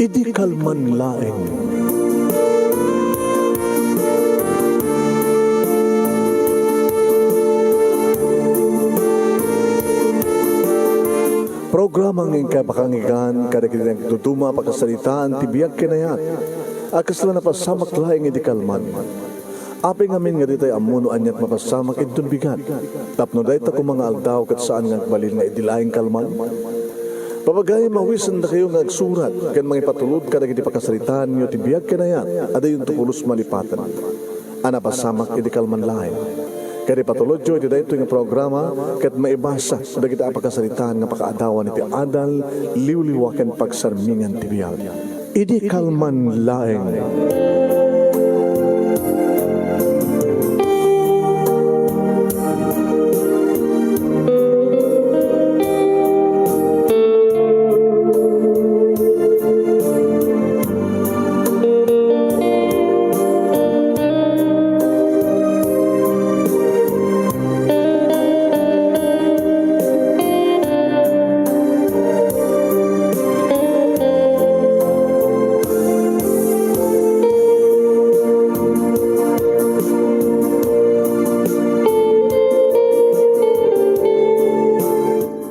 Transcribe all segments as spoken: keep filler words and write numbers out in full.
Idi kalman laeng. Programa nga inkay pakanggan kadagiti nagduduma a pakasaritaan ti biag ken ayat a kasla napasamak laeng idi kalman. Apay ngamin nga ditay ammo no aniat mapasamak inton bigat, tapno dayta koma nga aldaw ket saan nga agbalin nga idi laeng kalman? Papagayam, awisendakayo nga agsurat ken mangipatulod kadagiti pakasaritaanyo ti biag ken ayat a diyonto pulos malipaten a napasamak idi kalman laeng. Ket ipatulodyo iti daytoy nga programa ket maibasa dagiti a pakasaritaan nga pakaadawan iti adal, liwliwa ken pagsarmingan ti biag. Idi kalman laeng.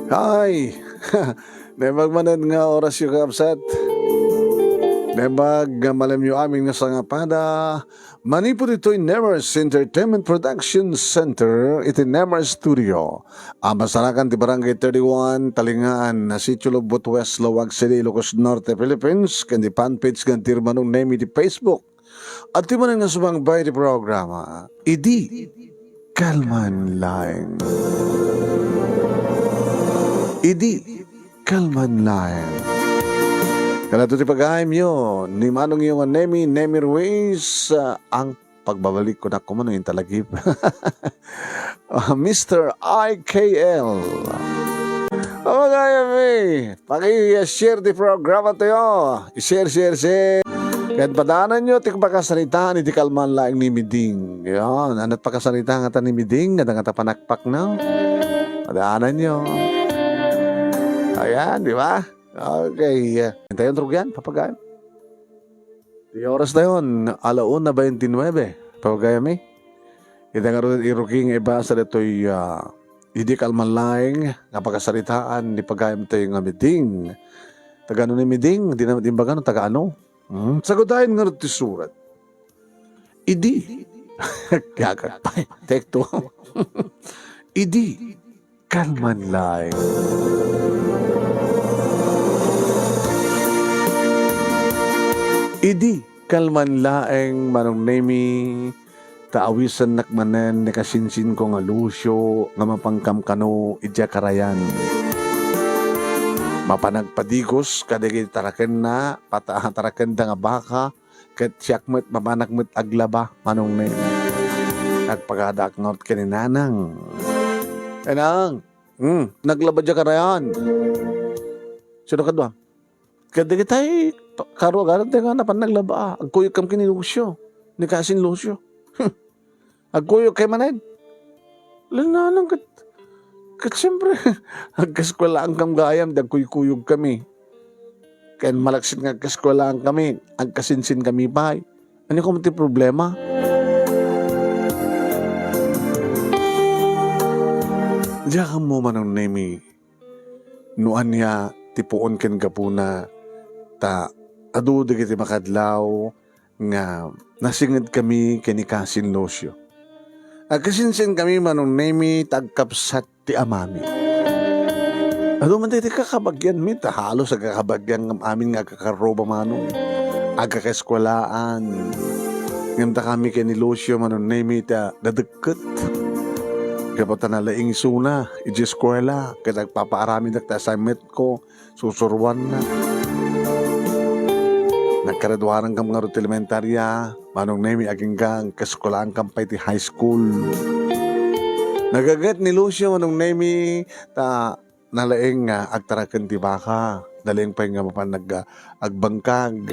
Ay! Naimbag manen nga orasyo, kakabsat. Naimbag nga malemyo amin nga sangapada. Manipud ditoy Nemers Entertainment Production Center iti Nemers Studio. A masarakan ti Barangay thirty-one, Talingaan, Sitio Lubot West, Laoag City, Ilocos Norte, Philippines, ken ti fanpage nga Dear Manong Nemi iti Facebook. Adtoy manen nga sumangbay iti programa, Idi Kalman Laeng. Idi Kalman Laeng. Kanato ti pagayamyo ni manongyo nga Nemi, Nemi Ruiz, ah, ang pagbabalik ko na kumano yung talagip. Ah, Mister I K L. Pagayam, eh. Paki-share ti programa tayo. I-share, share, share. Ken padaananyo ti pakasaritaan iti kalman laeng ni Miding. Yan, aniat pakasarita nga ta ni Miding, nga dangata panakpak, no? Padaananyo. Ayan, di ba? Okay. Intayon, Rugyan, papagayam. Ti oras tayon, ala una veintinuebe. Papagayam, eh. Ita ngarud, irugi nga ibasa ditoy, ah, idi kalman laeng nga pakasaritaan ni pagayam tayo nga Miding. Taga ano ni Miding? Di na, di ba, ano, taga ano? Hmm? Sagudayen ngarud ti surat. Idi. Gagak pa. Take two. Idi kalman laeng. Idi kalman laeng, Manong Nemi, ta awisennak manen ni kasinsinko nga Lucio nga mapankam kano idiay karayan. Mapan agpadigos kadagiti tarakenna, pata-, tarakenda nga baka, ket siak met mapanak met aglaba, Manong Nemi. Agpakadaak ngarud ken ni Nanang. Nanang, hmm, naglaba diay karayan. Sino kadua? Ket dagitay pa-, karuagantayo nga napan naglaba, agkuyogkami ken ni Lucio, ni Kasin Lucio. Hmm. Agkuyogkami manen. Linalang ket, ket siempre, agkaeskuelaankami gayam, di agkuykuyogkami. Ken malaksid nga agkaeskuelaankami, agkasinsinkami pay. Ania koma ti problema? Diak ammo, Manong Nemi, no ania ti puon ken gapuna, ta adu dagiti makadlaw nga nasingedkami ken ni Kasin Lucio. Agkasinsinkami, Manong Nemi, ta agkabsat ti amami. Adu man daytoy kakabagianmi, ta halos agkakabagian amin nga agkakarruba, Manong. Agkakaeskuelaan. Ngem ta kami ken ni Lucio, Manong Nemi, ta dadekket. Gapu ta nalaing isuna idiay eskuela, ket agpapaaramidak ti assignmentko, susuroanna. Naggraduarankami ngarud ti elementaria, Manong Nemi, agingga, agkaeskuelaankami pay ti high school. Nagaget ni Lucio, Manong Nemi, ta nalaing nga agtaraken ti baka. Nalaing pay nga mapan nag-, agbangkag,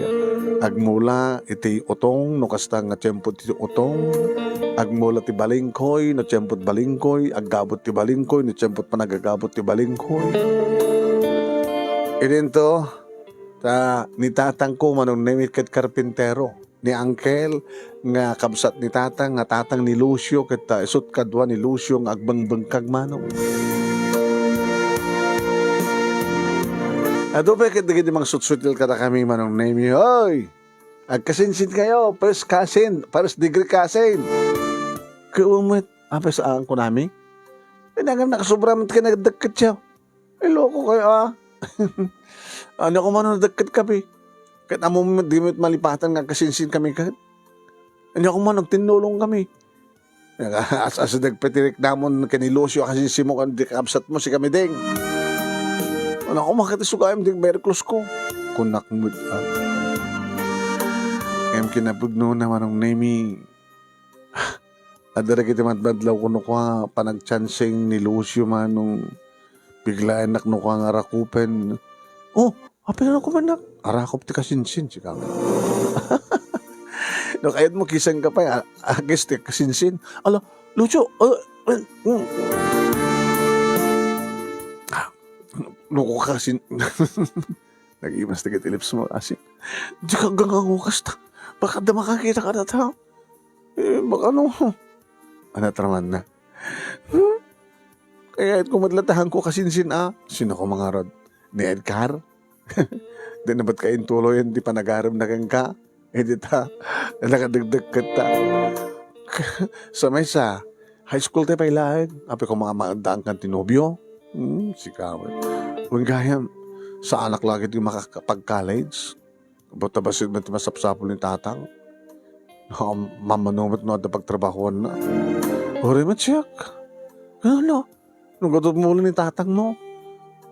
agmula iti utong, no kasta nga tiempo ti utong, agmula ti balingkoy, no tiempo ti balingkoy, aggabut ti balingkoy, no tiempo ti panagagabut ti balingkoy. Idinto, Ta ni tatangko, Manong Nemi, ket karpintero. Ni angkel nga kabsat ni tatang, nga tatang ni Lucio, ket, ah, isut' kadua ni Lucio nga agbengbengkag, Manong. Adu pay ket dagiti mangsutsutil kadakami, Manong Nemi, "Hoy! Agkasinsin kayo, first cousin, first degree cousin." Ket met, apay saan kunami? Ania nga nakasobra met ken nagdakket siya. Ay, loko kayo, ah. Ania koma no nadakket kami? Ket ammom met, di met malipatan nga agkasinsin kami ket. Ania koma no agtinnulong kami? As-, as nagpatiriknamon ken ni Lucio a kasinsinmo ken di kakabsatmo, si kami deng. Ania koma ket isugayam deng merklos ko. Kunak met, ah. Ngem kinapudnona, Manong Nemi. Adda dagiti madmadlaw kuno kua panagchancing ni Lucio, Manong. Biglaennak no kua nga arakupen. Oh, apay arakupennak? Arakup ti kasinsin, sika. No kayatmo, kisanka pay, a-, agis ti kasinsin. Ala, Lucio, uh, uh, mm. Ah, no kua kasin-, nag-imas dagiti lipsmo, asin. Dika gangango kasta. Baka adda makakita kadata. Eh, baka no. Anat ramanna. Hmm? Kayatko met la ti kasinsin a. Sino ko mangarod? Ni Edgar? Di na met kaintuloyen ti panagaremna kenka? Eh, di ta, nakadagdagket ta. Sa maysa, high school tayo pay laeng. Apay koma maaddaankan ti nobio? Hmm, sika met. Wen gayam, saanak lagi ti makakapag-college. Ba't ta bassit met ti masapsapul ni tatang? Nakam-, mamano met no adda pagtrabahoanna. Uray met siak. Ano? No gadud mula ni tatang mo.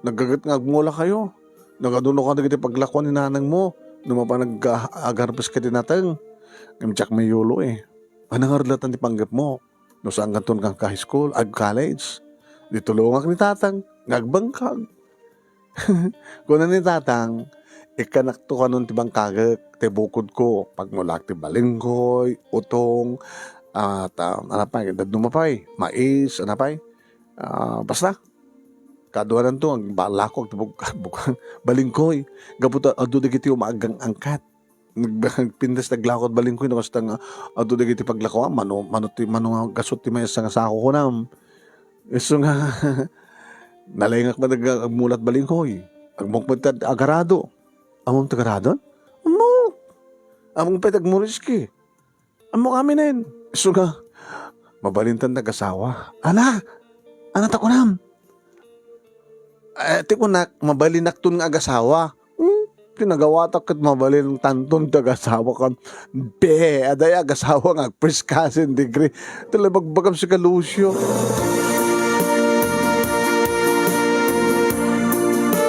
Naggaget nga agmula kayo. Nagaduno ka dagiti paglakuan ni nanang mo. No mapan nag-, agarpes ka di nateng. Ngem diak mayulo eh. Ano nga rulatan ti panggep mo? No saan kanton nga high school, ag-college. Di tulongak ni tatang. Nga agbangkag. Kuna ni tatang, ikkanakto kanon ti bangkagek, ti bukodko, pagmulak ti balingkoy, utong, at, ah, ano pay, dadduma pay, mais, ano pay, ah, basta. Kaduananto, agbalakok ti bug-, bug-, balingkoy. Gapu ta, adu dagiti umaagang angkat. Nag-, nagpintas, naglako ti balingkoy, no kasta nga, adu dagiti paglakoam, mano, mano ti, mano nga gasut ti maysa nga sako kunam. Isu nga, nalengak met agmula ti balingkoy. Ammok met ti agarado. Ammom ti agaradon? Ammok. Ammok pay ti agmuriski. Ammok aminen. Isu nga, mabalintan ti agasawa. Ana? Ana ta kunam? Eh, ti kunak, mabalinakton nga agasawa. Hmm? Ti nagawatak ket mabalinaktanton ti agasawa kan. Be, adda agasawa nga ag-first cousin degree. Talabagbagam si Kalusio.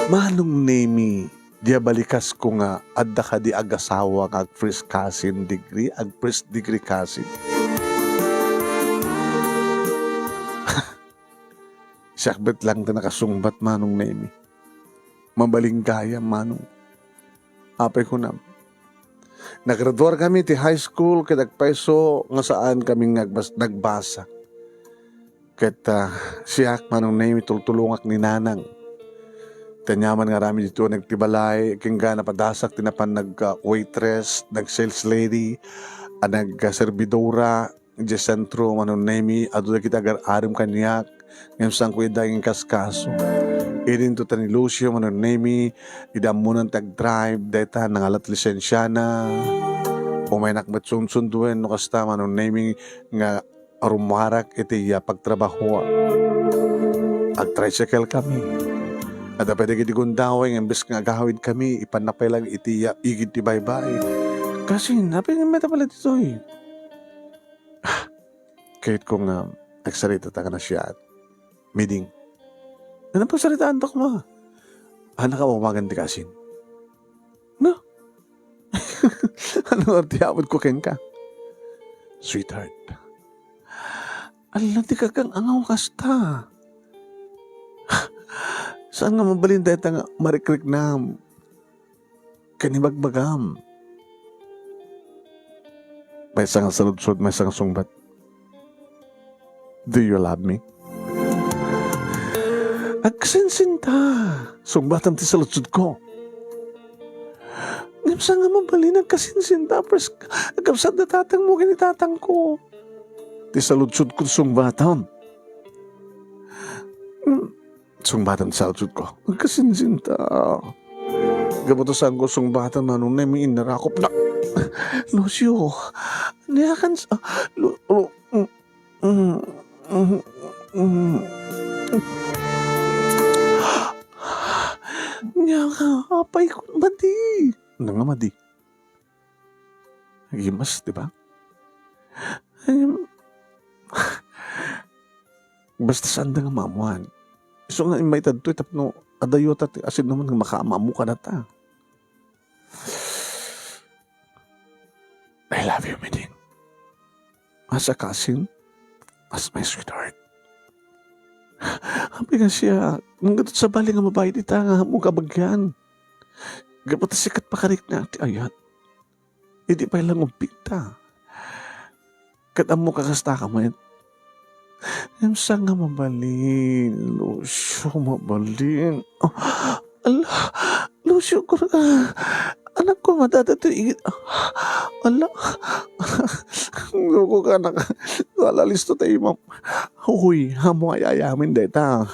Manong Nemi, dia balikasko nga adda kadi agasawa nga ag-first cousin degree, ag-first degree cousin. Siak met lang ti nakasungbat, Manong Nemi. Mabalin gayam, Manong. Apay kunam. Nagraduar kami ti high school ket agpayso nga saan kami nga agbas-, nagbasa. Ket, ah, siak, Manong Nemi, tultulongak ni Nanang. Ti aniaman nga aramid ditoy nagtibalay, ken gana padasak ti napan nag, ah, waitress, nag sales lady, a nag, ah, serbidora, idiay sentro, Manong Nemi, adu dagiti agar-arem kaniak, ngem saanko ida nga inkaskaso. Idinto ta ni Lucio, Manong Nemi, idi ammonan ti agdrive, dayta nangalat lisensiana. Umaynak met sunsunduen no kasta, Manong Nemi, nga rummuarak iti, ah, pagtrabahoak. Agtricycle kami. Adda pay dagiti gundaway nga imbes nga agawid kami, ipannak pay lang iti, ah, igid ti baybay. Kasin, apay nga meta pala ditoy? Kayatko nga agsarita ta nga nasia. Miding. Ano pagsaritaanta koma? Anak, awawagan ti kasin. No? Ano nga ti amod ko kenka? Sweetheart. Ala, di ka kang angaw kasta. Saan nga mabalin dayta nga marikriknam? Ken ibagbagam. Maysa nga saludsod, maysa nga sungbat. Do you love me? Agsinsinta. Sungbatam ti saludsodko. Sa nga mabalin, agkasinsinta, pres-, agkabsat da tatangmo ken ni tatangko. Ti saludsodko, sungbatam. Mm, sungbatam ti saludsodko. Agkasinsinta. Gapu ta saanko sungbatam, Manong Nemi, innarakop na. Lucio, ania kan sa-, Lu-, Lu-, mm, mm, mm, mm. Ania nga, apay ko, madi. Ania nga madi? Nagimas, di ba? Em, basta saanda nga maammuan. Isu nga immay tadtoy tapno adayo ta ti asin naman nga makaammo kadata. I love you, Miding. As a cousin, as my sweetheart. Apay nga siak, ngem ket sabali nga mabain ita nga ammo kabagian. Gapu ta sika ti pakariknak ti ayat. Idi pay la nga ubbingta. Ket ammoka kasta ka met. Ngem sa nga mabalin, Lucio, mabalin. Oh, ala, Lucio, kur-, ah, anakko, madadato igid. Ala, loko ka, anak. Ala, listo tayo, ma'am. Uy, ammo ay ayamin dayta.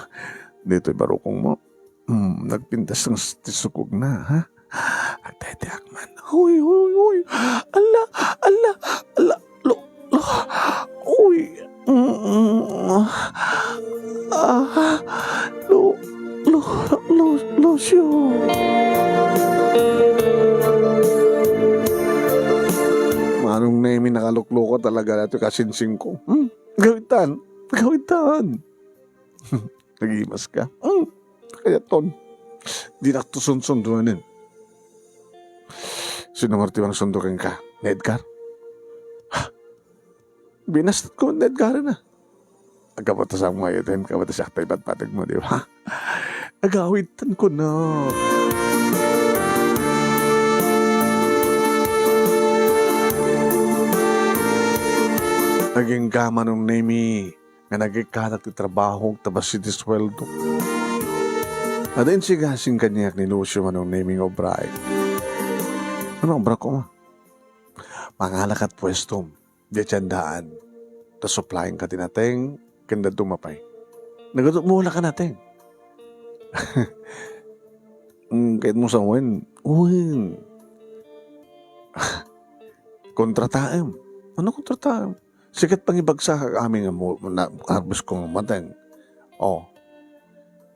Ditoy barukongmo. Hmm, nagpintas nga s-, ti sukogna, ha? Agtaytayak man. Uy, uy, uy. Ala, ala, ala. Lo, lo. Uy. Mm, ah, lo, lo, lo, Lucio. Manong Nemi, nakalukloko talaga daytoy kasinsingko. Hmm? Gawitan. Gawitan. Nagimas ka. Hmm. Kayat ton. Dinak to sunsunduanen. Sino nga ti mangsundo kenka? Ni Edgar? Ha? Binastat ko ni Edgar na. Agkabatasam nga iten, kabatas akta ipatpatag mo, di ba? Agawitan ko na. Agingga, Manong Nemi, nga nagikkatak ti trabaho ta bassit ti sueldo. Adda insigasing kaniak ni Lucio, Manong Nemi, nga ubraen. Ano obra ko, ma? Mangalakat puestom, di tiendaan. Ta supplying ka ti nateng, ken dadduma pay. Nagadup mo wala ka nateng. Mm, kayat mo sa wen? Wen. Kontrataem. Ano kontrataem? Sikat pangibagsa amin nga mo-, na, harvest ko nga mateng. Oh.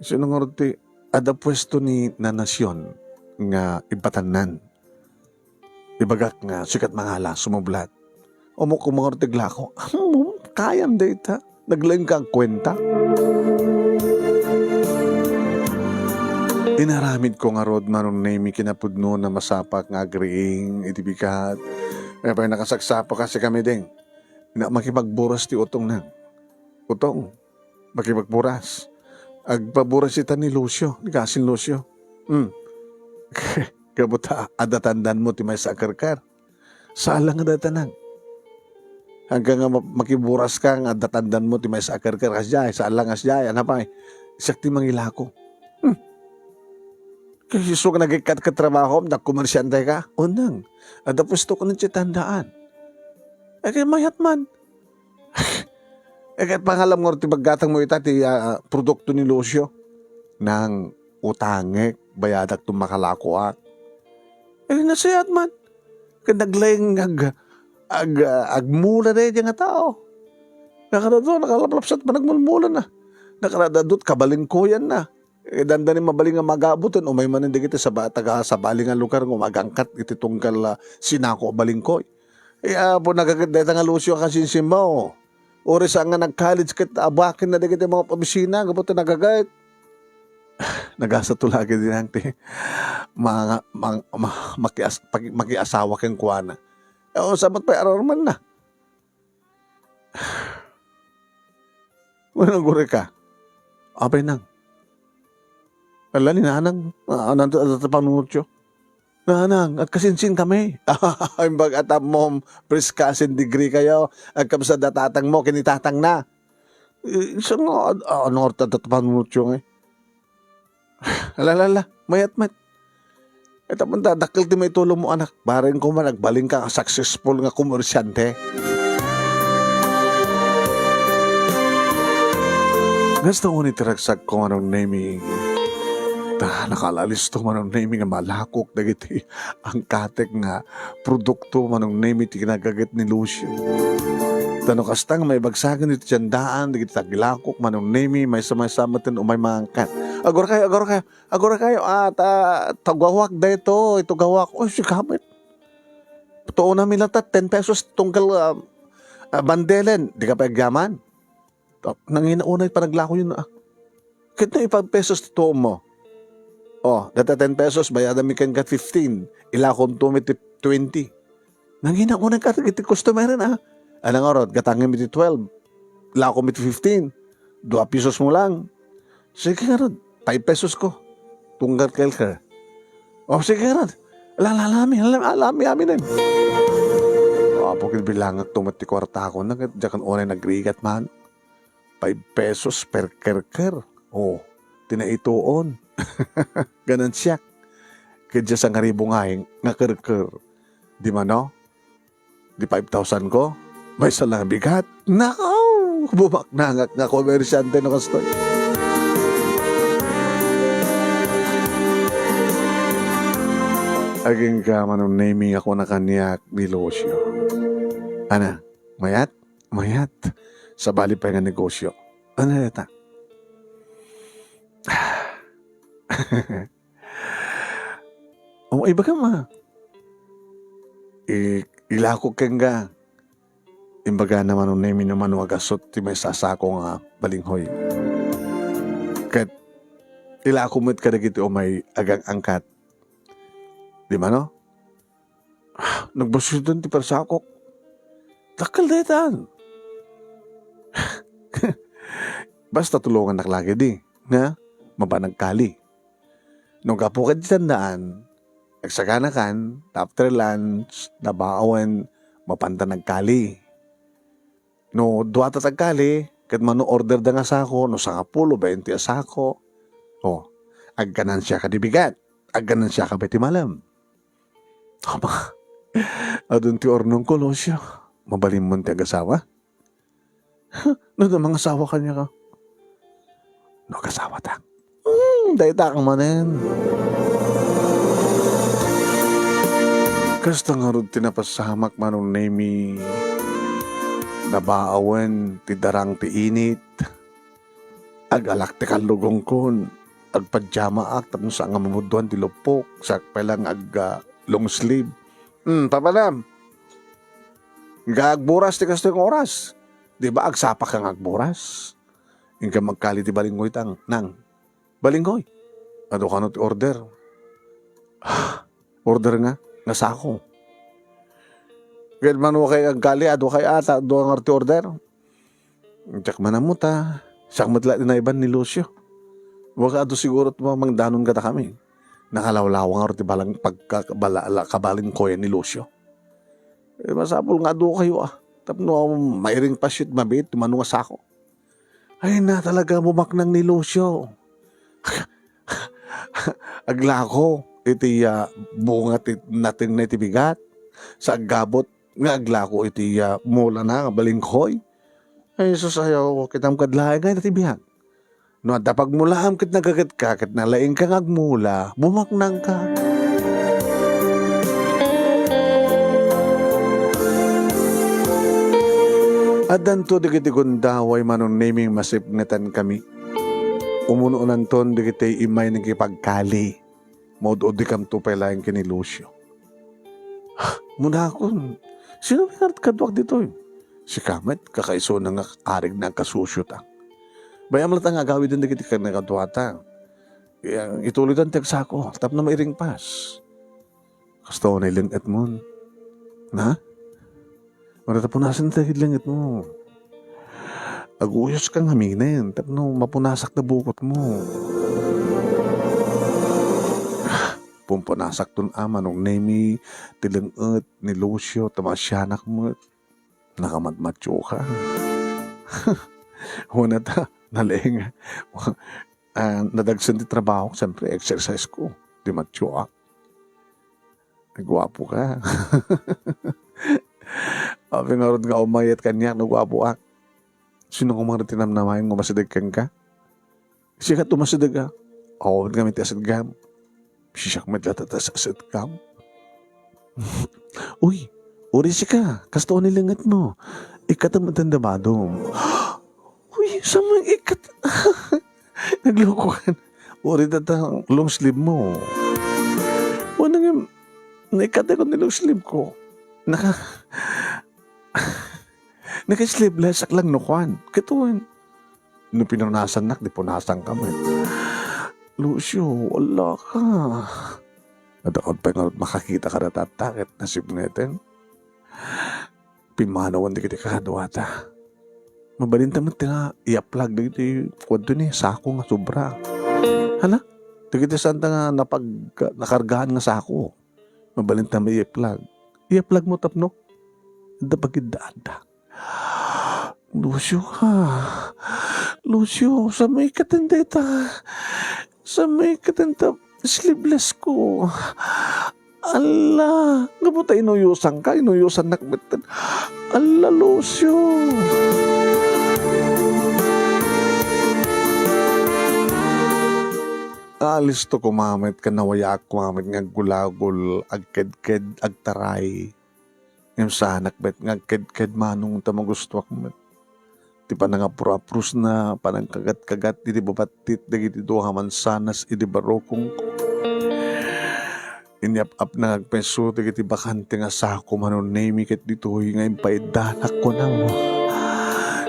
Sino nga rod ti adda puesto ni Nanacion nga ipatannan? Ibagak nga sikat mangala, sumublat. Umok-umok ti glako. Kayam dayta. Naglaing ka agkuenta. Inaramid ko ngarud, Manong Nemi, kinapudno na masapak nga agriing iti bigat. Kaya pay nakasaksapak kasi kami, deng. Na makipagburas ti utong na. Utong. Makipagburas. Agpaburas ita ni Lucio, ni Kasin Lucio. Hmm. Gapu ta adda tandan mo ti maysa a karkar. Saan lang nga dayta nang. Hanggang nga ma-, makiburas ka nga adda tandan mo ti maysa a karkar, kasdiay, saan lang kasdiay, ano pay? Siak ti mangilako. Hmm. Kay isu nga nagikkat ka trabaho, nagkomersyante ka? Unang, adda puesto ko ti tandaan. Eh, kay mayat man. Eh, kay pangalam nga ti paggatang mo ita ti, ah, produkto ni Lucio. Nang utangek, bayadak ti makalakoak. Eh, nasayat man. Ket naglaing ag-, ag-, agmula daydi nga tao. Nakarado, nakalaplapsat man agmulmula na. Nakarado, kabalingkoyan na. Eh, dandani mabalin nga magabutan, umay manen dagiti saba-, taga sabali nga lugar nga umagangkat iti tunggal, ah, sinako a balingkoy. Eh, apo, nagaget dayta nga Lucio a kasinsimba, oh. Uray saan nga nag-college ket abaken na dagiti mga opisina, gapu ta nagaget. Nagasato lagi dinang ti ma-, ma-, ma-, makias-, pag-, makiasawa kenkuana. Eh, o, sa met pay ararman na. Wen, aguray ka. Apay nang? Ala ni nanang, ah, nanto, adda ti panunotyo. Nanang, agkasinsin kami. Imbag a tammom, first cousin degree kayo. Agkabsat da tatang mo, ken ni tatang na. Eh, isu nga, ad-, ah, ano nga adda ti panunotyo nga, eh? Ala, ala, ala, mayat met. Ita man da, dakkel ti maitulongmo, anak. Bareng ko man, agbalin ka nga successful nga komersyante. Gasto ko ni ti ragsakko, Manong Nemi. Ta, nakaalalisto, Manong Nemi, nga malakok dagiti angkatek nga produkto, Manong Nemi, ti kinagaget ni Lucio. Ta no kasta nga maibagsaken iti tiendaan, dagiti tagilakok, Manong Nemi, maysa-maysa met ti umay mangangkat. Agura kayo, agura kayo. Agura kayo, ah, ta, tugawak dayto, itugawak. Oy, sigamet. Tuonami latta, ten pesos tunggal, ah, ah, bandelen. Di ka pay agyaman? Ta, nangina unay panaglako yun, ah. Ket no ipa-pesos ti tuom mo. Oh, data ten pesos, bayadami ken kat fifteen. Ilakom to mi ti twenty. Nangina unay ka dagiti customer na. Anak ngarud, gatangem iti twelve. Lakom iti fifteen. Dua pesos mo lang. Sige ngarud, five pesos ko. Tunggal kelker. O, sige ngarud. Ala, ala, alami, alami, alami, amin. O, apo, ket bilangak to met ti kuarta ko. Nag-, diak unay nagrigat man. Five pesos per kerker. O, ti naituon. Ganansiak. Ket diak sangaribo nga, nga kerker. Di mano? Di five thousand ko? Maysa lang bigat. Nakaw! Bumaknangak nga komersyante no kastoy. Agingga, Manong Nemi, ako nakaniak ni Lucio. Ana, mayat? Mayat. Sabali pay nga negosyo. Ano yata? O, ibaga ma. I-, ilako kenga. Imbaga naman, no, Nemi, no mano agasot ti maysa a sako nga balinghoy. Ket ilako met kadagiti umay agang-angkat. Di mano? Nagbasuden ti parsakok. Dakkel daytan. Basta tulongannak lagi di, nga mapan nagkali. No gapu ket ti tandaan, nagsaganakan, after lunch, nabawen, mapanta nagkali. No dua ta tagkali, ket mano order da nga sako, no sangapulo, baynte a sako. O, agganansiaka di bigat, agganansiaka pay ti malem. Ama, adun ti urnongko, Lucio. Mabalinmon ti agasawa? No, no, mangasawa kaniaka. No, agasawatak. Hmm, dayta kang manen. Kasta ngarud ti napasamak, Manong Nemi. Nabaawen ti darang ti init. Agalak ti kallugongkon. Agpajamaak tapno saan nga mamudduan ti luppok. Siak pay lang ag, ah, long sleeve. Hmm, papanam. Nga agburas ti kastoy nga oras. Di ba, agsapaka nga agburas? Inka magkali ti balinggoy tang, nang. Balinggoy. Adu kano ti order. Order nga, nga sako. Ket mano kay agkali, adu kay ata, adu nga ti order. Diak man ammo ta, siak met la ti naiban ni Lucio. Waga adu siguro ti mamangdanon kadakami. Nakalawlawa nga ti balang pagka-, bala-, la-, kabalingkoyan ni Lucio. Eh, masapul nga adu kayo, ah. Tapno mairing pasyet mabiit ti mano nga sako. Ay na, talaga bumaknang ni Lucio. Aglako iti, ah, bunga ti natengna iti bigat. Sa aggabut nga aglako iti, ah, mulana nga balingkoy. Ay, sus, ayaw, kitam kad laeng nga ti biag. No adda pagmulaam ket nagagetka ket nalaingka nga agmula, bumaknangka. Addanto dagiti gundaway, Manong Nemi, masipngetan kami. Umun-unanton dagiti immay nangipagkali. Maud-udikamto pay laeng ken ni Lucio. Munakon, sino nga kaduak ditoy? Sika met, kakaisuna nga arig na agkasusiota. Bayam latta nga agawiden dagiti kanaduata. Ituloydan ti agsako, tapno mairingpas. Kasta unay lengetmon. Na? Wala ta punasen ta ket lengetmo. Aguyoska ngaminen, tapno mapunasak ta bukotmo. Pumpunasakton a, Manong Nemi, ti lenget ni Lucio, ta maasianak met. Nakamatmatioka. Wen ta, nalaing. Ah, nadagsen ti trabaho, siyempre, exercise ko. Ti matioak. Guapoka. Apay ngarud nga umayat kaniak no guapoak? Sino koma ti namnamaen nga umasideg kenka? Sika ti umasideg a. Awan kami ti asidegam. Siak met latta ti asidegam. Uy, uri sika, kasta ni lengetmo. Ikkatem met ti badom. Uy, sa mo ikkat-, naglokoan. Uri dayta long sleeve mo. Wala nga, naikkat ko ni long sleeve ko. Naka-, naka-sleeveless ak lang no kuan. Katuan. No pinunasannak, di punasanka met. Lucio, ala ka. Adda ka pay ngarud makakita kadatatta ket nasipneten. Pimmanawen dagiti kakaduata. Mabalinta met nga iaplag dagiti kuadto ni sako nga sobra. Hala, dagiti santa nga napag-, nakargaan nga sako. Mabalinta met iaplag. Iaplag mo tapno adda pagiddaanda. Lucio, ha? Lucio, sa mo ikkaten dayta? Sa mo ikkaten ta sleeveless ko? Ala, gapu ta inuyosanka, inuyosannak metten. Ala, Lucio. Alisto koma met ken nawayaak koma met nga aggulagul, agkedked, agtaray. Ngem saanak met nga agkedked, Manong, ta magustoak met ti panangapur-aprusna, panangkagat-kagat iti babattit dagiti dua a mansanas iti barukongko. Inyap-apna nga agpayso dagiti bakante nga sako, Manong Nemy, ket ditoy nga impaiddanak, kunam.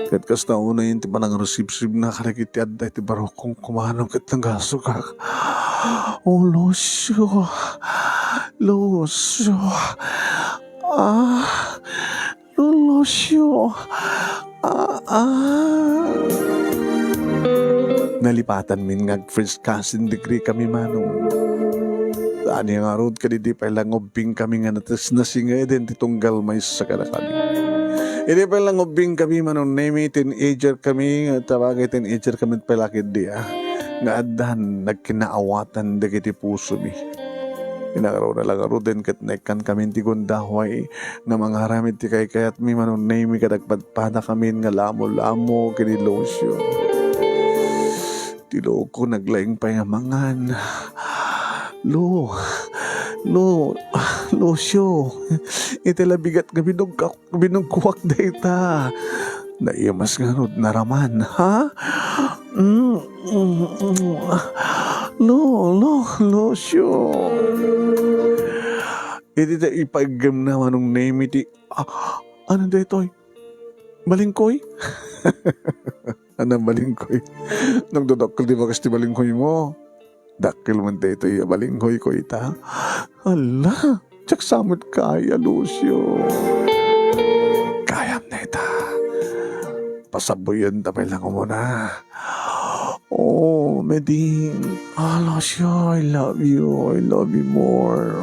Ket kasta unay ti panangrusibsibna kadagiti adda iti barukongko, Manong, ket nagasugak. Oh, Lucio. Lucio. Ah, Lucio. Ah, ah. Nalipatanmin nga ag-first cousin degree kami, Manong. Ania ngarud, ket idi pay la nga ubbing kami nga nates-, nasingeden ti tunggal maysa kadakami. Idi pay la nga ubbing kami, Manong Nemy, teenager kami, nga tabagay teenager kami pay la ketdi, ah, nga addan nagkinaawatan dagiti pusomi. Inagarona la ngaruden ket naikkan kami ti gundaway nga mangaramid ti kaykayatmi, Manong Nemy, ket agpadpadakamin nga lamo-lamo ken ni Lucio. Ti loko naglaing pay nga mangan. Lo, Lo, Lucio, iti la bigat nga binugkak-, binugkuak dayta. Naimas ngarud naraman, ha? Mm, mm, mm. Lo, Lo, Lucio. Iti ta ipaiggemna, Manong Nemy, ti, ah, ano daytoy? Balingkoy? Ano, balingkoy? Nagdadakkel ti bagas ti balingkoy mo. Dakkel man daytoy a balingkoy ko ita. Hala, diak sa met kaya, Lucio. Kayam dayta. Pasabuyen ta pay lang umuna. Oh, Meding. Ah, Lucio, I love you. I love you more.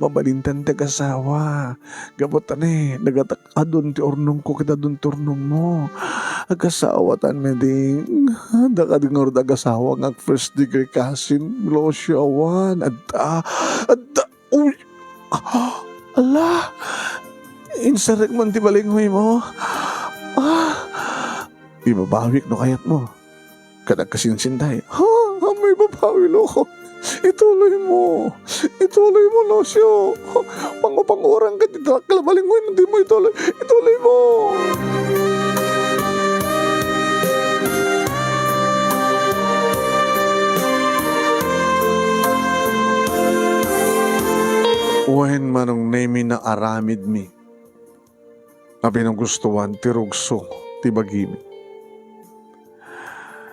Mabalintan ti agasawa. Gapu ta ni, nagatak-, adun ti urnongko ket adun ti urnongmo. Agasawatan, Meding. Adda kadi ngarud agasawa nga first degree cousin, Lucio, awan. Adda, adda. Uy! Ah, ala! Insarek man ti balinghoy mo. Ah! Ibabawik no kayat mo. Ket agkasinsinday. Ha? Ammoy babawi, loko. Ituloy mo. Ituloy mo, Lucio. Pango-panguran ka ti dakkel a balinghoy no di mo ituloy. Ituloy mo. Wen, Manong Nemy, naaramidmi a pinagustoan ti rugso ti bagimi.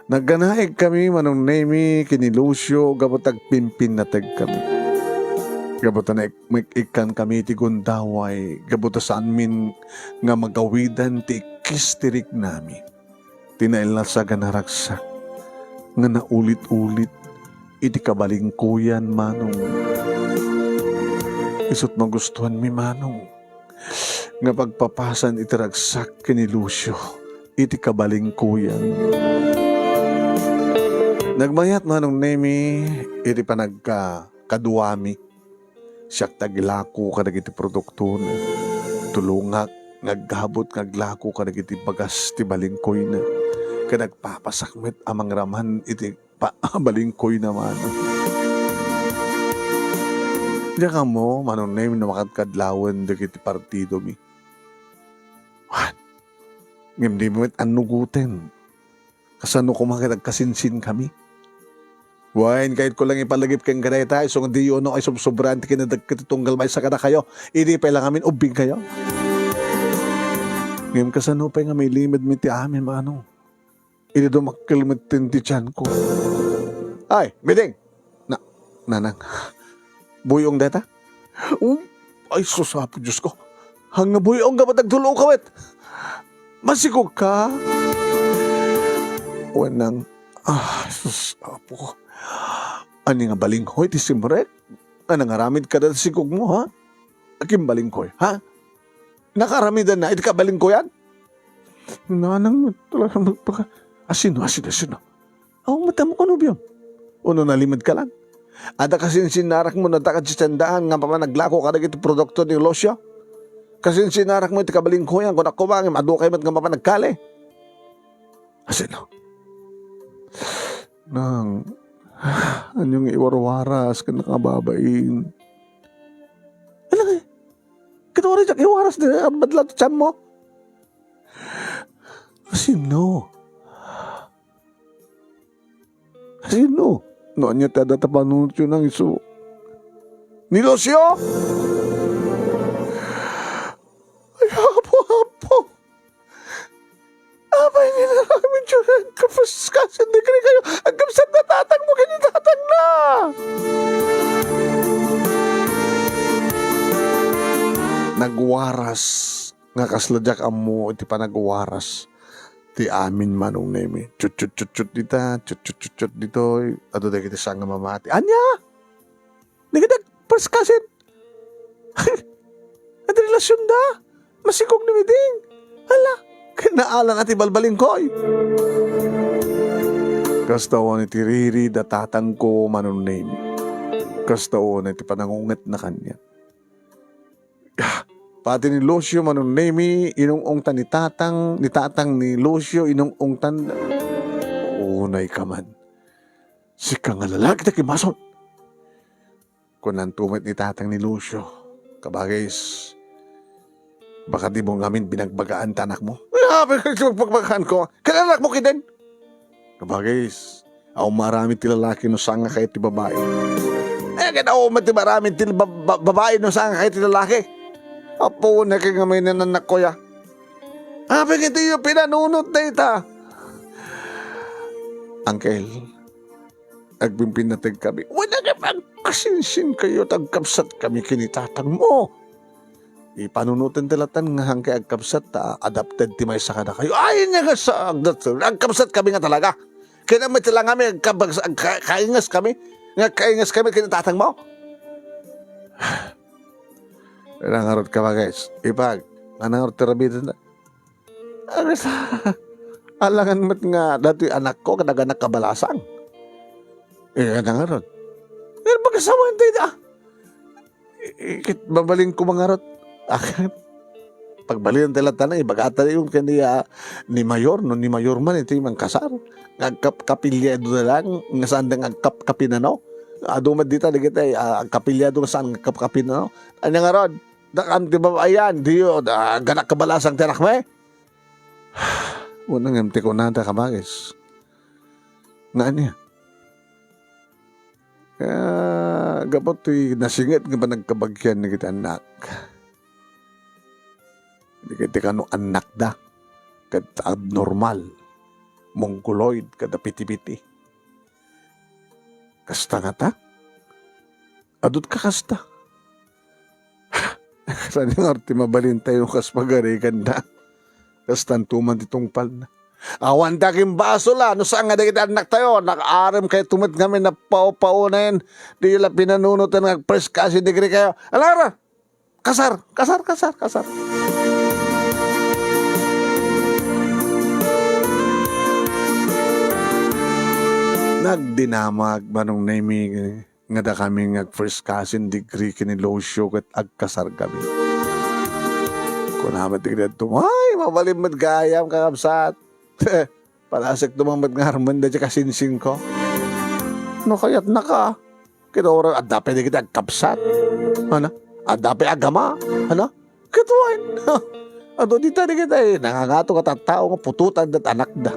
Nagganaigkami, Manong Nemy, ken ni Lucio gapu ta agpimpinnategkami. Gapu ta naik-, ikkankami ti gundaway, gapu ta saanmin nga magawidan ti ikkis ti riknami. Ti nailasag a naragsak nga naulit-ulit iti kabalingkoyan, Manong. Isut' magustoanmi, Manong, nga pagpapasan iti ragsak ken ni Lucio iti kabalingkoyan. Nagmayat, Manong Nemy, iti panagka-, kaduami. Siak ti aglako kadagiti produktona. Tulongak nga aggabut nga aglako kadagiti bagas ti balingkoyna. Ken agpapasak met a mangraman iti pa-, balingkoyna manen. Diak ammo, Manong Nemi, no makadkadlawen dagiti partidomi. Wen, ngem dimo met annugoten. Kasano koma ket agkasinsinkami? Wen, kayatko lang ipalagip kenka dayta, isu nga diyo unay sobsobraan ti kinadagket ti tunggal maysa kadakayo. Idi pay lang amin ubbingkayo. Ngem kasano pay nga mailimedmi ti amin, Manong? Idi dumakkel metten ti tianko. Ay, Miding! Na, Nanang, buy-ong dayta? Um, ay, sus, Apo Diosko. Haan nga buy-ong gapu ta agtuloka met. Masikogka? Wen, Nang, ah, sus, Apo. Ania nga balinghoy ti simrek? Nga nangaramid kada ti sikogmo, ha? Agimbalingkoy, ha? Nakaramidanna iti kabalingkoyan? Nanang, talaga magpaka-, asino, asino, asino? Awan met ammo kuno, biam. Uno nalimedka lang. Adda kasinsinnarakmo, adda ka ti tiendaan nga mapan aglako kadagiti produkto ni Lucio? Kasinsinnarakmo iti kabalingkoyan, kunak koma ngem adu kay met nga mapan agkali. Asino? Nang, ania nga iwarwaras ken nakababain? Ala, ket uray diak iwaras dayta a madlaw ti tianmo. Asino? Asino? No ania ti adda ta panunotyo, Nang, isu ni Lucio? Ay, Apo, Apo! Apay nga inaramidyo nga agkapaskasin dagiti kayo? Agkabsat ni tatangmo ken ni tatangna! Nagwaras nga kasla diak ammo iti panagwaras ti amin, Manong Nemi. Chut, chut, chut, chut dita, chut, chut, chut, chut ditoy. Adu dagiti saan nga mamati. Ania? Dagiti agpaskasin. Adi relasionda? Masikog ni Miding. Ala, kinaalan a ti balbalingkoy. Kasta unay ti riri da tatangko, Manong Nemi. Kasta unay ti panangungetna kaniak. Ah, pati ni Lucio, Manong Nemi, inung-ungtan ni tatang, ni tatang ni Lucio, inung-ungtan. Unay ka man. Sika nga lalaki ta kimason. Kunanto met ni tatang ni Lucio, "Kabagis, baka dimo ngamin binagbagaan ti anakmo?" "Apay nga pagbagaan ko? Ken anakmo ketdin?" "Kabagis, awan maaramid ti lalaki no saan nga kayat ti babai." "Eh, ket awan met ti maaramid ti ba-, ba-, babai no saan nga kayat ti lalaki." "Apo, ne, ket ngamin ni anakko ya." "Apay nga diyo pinanunot dayta?" "Angkel, agpinpinnateg kami. Wen, agkasinsin kayo ta agkabsat kami ken ni tatangmo. Ipanunoten ti latan nga hankay agkabsat ta adapted ti maysa kadakayo." "Ay, nga sa-, agkabsat kami nga talaga. Kailangan met lang kami agkabag-, agka-, kaingas kami. Nga kaingas kami ken ni tatangmo." Nangarod ka, guys. Ipag, nangarod ti rabiden. Agas, alangan met nga datoy anakko, kadaga nakabalasang. Eh, kada ngarud. Eh, pagkasawan tayo da. Eh, ket babalin ko mangarot. Akan. Pagbalin tayo lang tanan, ibagata yung kani, ah, ni Mayor, no, ni Mayor man, ito yung mangkasar. Nga kap-, kapilyado na lang, nga saan da nga kap-, kapinano. Adu met dita, dagiti, ah, kapilyado nga saan nga kap-, kapinano. Ano nga rod? Dakam ti babayan, diyo, da, ganak kabalasang ti anak mo, eh? Unang ti kunada, kabagis. Nga ania? Kaya, gapu ti nasinget nga panagkabagian dagiti annak. Dagiti kano annakda, ket abnormal, mongoloid, kada piti-piti. Kasta ngata? Adut ka kasta? Saan nga ti mabalin tayo kas pagarigan na? Kastanto man ti tungpal na. Awan da kin basol a, no saan nga dagiti annak tayo, nakaarem kayo tumet ngamin na pao-paonen, di la pinanunoten nga agpreska asin dagiti kayo. Alara! Kasar! Kasar! Kasar! Kasar! Nagdinamag Manong Nemi, nga dakami nga ag-first cousin degree ken ni Lucio ket agkasarkami. Kuna met dagiti dadduma, "Ay, mabalin met gayam, kakabsat. Palasekto man met nga armen daydiay kasinsinko." "No kayatnaka?" Ket uray adda pay dagiti agkabsat. Ano? Adda pay agama. Ano? Ket wen. Adu dita dagiti nangangato nga tattao nga putotan dat anakda.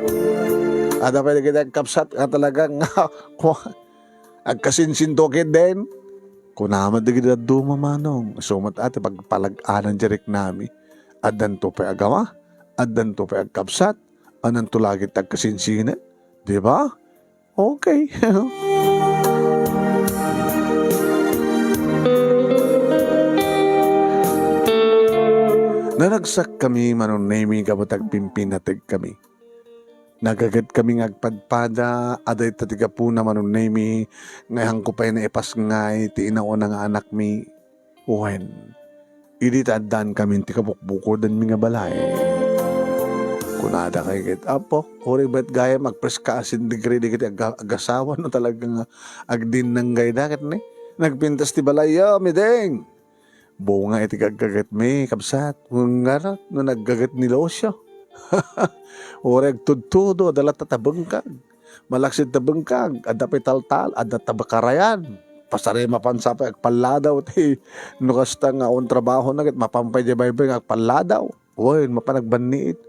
Adda pay dagiti agkabsat nga talagang agkasinsinto ketdin. Kuna met dagiti dadduma, Manong. Isu met a ti pagpalag-anan ti riknami. Addanto pay agama, addanto pay agkabsat, addanto la ket ti agkasinsinan. Di ba? Okay. Naragsakkami, Manong Nemi, gapu ta agpimpinategkami. Nagagetkami nga agpadpada, adda ita ti gapuna, Manong Nemi, nga ihanko pay naipasngay ti inauna nga anakmi. Wen, idi ta addaankami ti kabukbukodanmi nga balay, kunadakay ket, "Apo, uray met gayam ag-first cousin degree dagiti aga-, agasawa no talaga nga agdinnanggayda ket ni nagpintas ti balayyo, Miding." Bunga iti gaggagetmi, kabsat, ngem ngarud no naggaget ni Lucio. Uray agtudtudo, adda latta ta bengkag. Malaksid ta bengkag, adda pay taltal, adda ta bakarayan. Pasari mapan sa pay agpalladaw ti, no kasta nga awan trabahona ket mapan pay diay baybay nga agpalladaw. Wen, mapan agbanniit.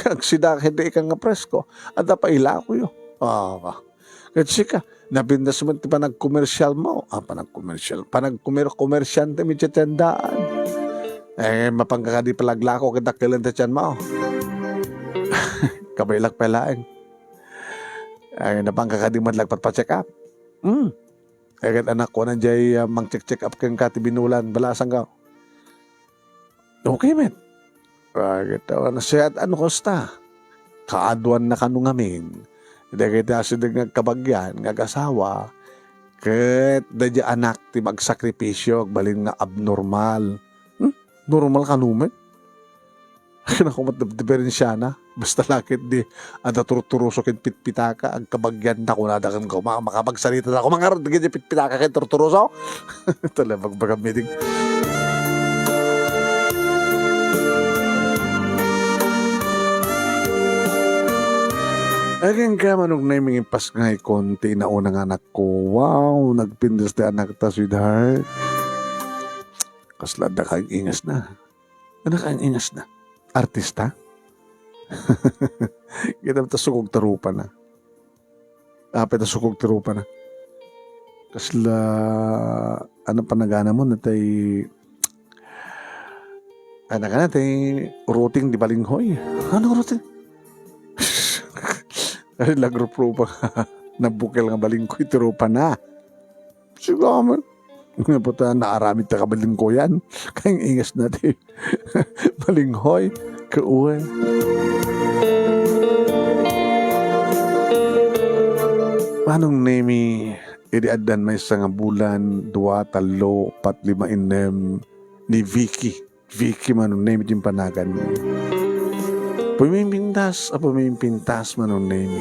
Agsida ket di ikan nga presko. Adda pay ilakoyo. Ah, ket sika, napintas met ti panagkomersialmo. Ah, panagkomersial. Panagkomer-, komersiantemi ti tiendaan. Eh, mapanka kadi palaglako ket dakkel ti tienmo. Kabaelak pay laeng. Ay, napanka kadi met la agpatpa-check up? Hmm. Ay, ket anak, kuana diay, ah, mangcheck-check up kenka ti binulan, balasangko. Okay met. Ay, ket, ah, siak, ano, kasta? Kaaduanna kano ngamin. Dagiti asideg nga agkabagian, nga agasawa, ket daydiay anak ti magsakripisio, agbalin nga abnormal. Hmm? Normal kano met? Naku, met diperensiana. Basta la ket di, adda turturoso ken pitpitaka, agkabagian ta kunada ken kuma, makapagsarita ta koma ngarud dagiti pitpitaka ken turturoso. Talabagbagam, Miding. Agingga, Manong Nemi, nga impasngayko ti inauna nga anakko. Wow, nagpintas ti anakta, sweetheart. Kasla adda kaing-ingasna. Ano kaing-ingasna? Artista? Kita ta sukog ti rupana. Apay ta sukog ti rupana. Kasla, ano, panaganamon, natay, ano ka na, tay routing di balinghoy. Ano routing? Ay, lagrup-rupa. Nabukel nga balinghoy ti rupana. Sigamen. Nga puta, naaramid ta kabalingkoyan. Kaing-ingasna ti balinghoy. Kauen. Manong Nemi, idi addan maysa nga bulan, dua, tallo, pat, lima, innem, ni Vicky. Vicky, Manong Nemi ti impanaganmi. Pumimpintas a pumimpintas, Manong Nemi.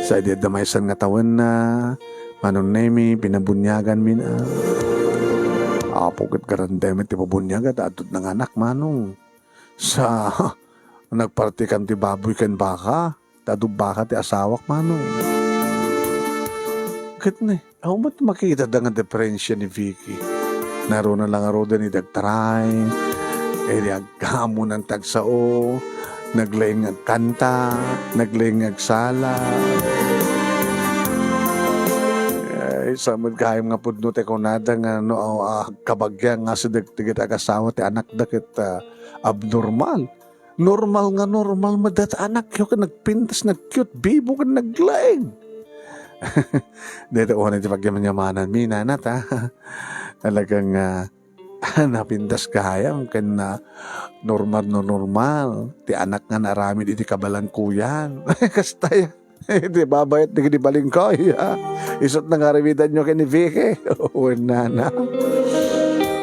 Sa idi adda maysa nga tawenna, Manong Nemi, pinabuniaganmi na. Apo, ket garantemi ti pabuniaga, ta adto't nanganak, Manong. Sa, nagpartikam ti baboy ken baka. Ta adu baka ti asawak, Manong. Ket ne, awan met makita da nga diferensia ni Vicky. Naruna la ngaruden idi agtaray, idi agkaammonan ti agsao, naglaing nga agkanta, naglaing nga agsala. Ay, sa met gayam nga pudno ti kunada nga no, ah, kabagian nga asideg ti agasawa ti anakda ket, ah, abnormal. Normal nga normal met dayta anakyo ket nagpintas, nag-cute, bibo ket naglaing. Dayta unay ti pagyaman-yamananmi, nanat, ha. Talagang, ah, napintas gayam ken, ah, normal no normal ti anak nga naaramid iti kabalangkoyan. Kasta ya. Iti babayat dagiti balingkoy, ha? Isu't nangaramidanyo ken ni Vicky. Wen nana.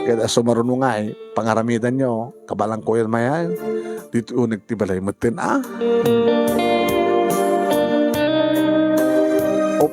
Ket a sumarunongay, pangaramidanyo, kabalangkoyan mayan. Ditoy uneg ti balay metten, a? Op,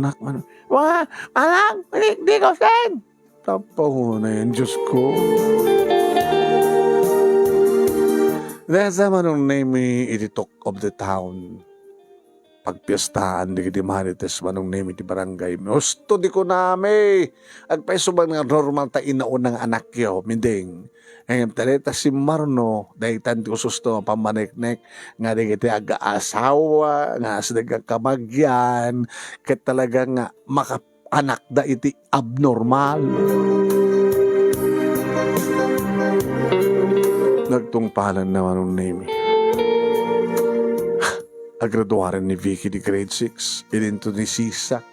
Anak, man-, "Wa, anak, di, di ko sen!" Tapawna yan, Diyos ko. Dahil sa Manong Nemi, iti talk of the town, pagpiestaan dagiti Marites, Manong Nemi, ti barangay. Husto di kunami. Agpaisuban nga normal ta inauna nga anakyo, Miding. Ngem ta dayta simmarno, daytan ti ususto nga pammaneknek nga dagiti ag-asawa, nga asideg a kamagyan, ket talaga nga maka-, anakda iti abnormal. Nagtungpalan na Manong Nemi. Agraduaren ni Vicky di grade six, idinto ni Sisak.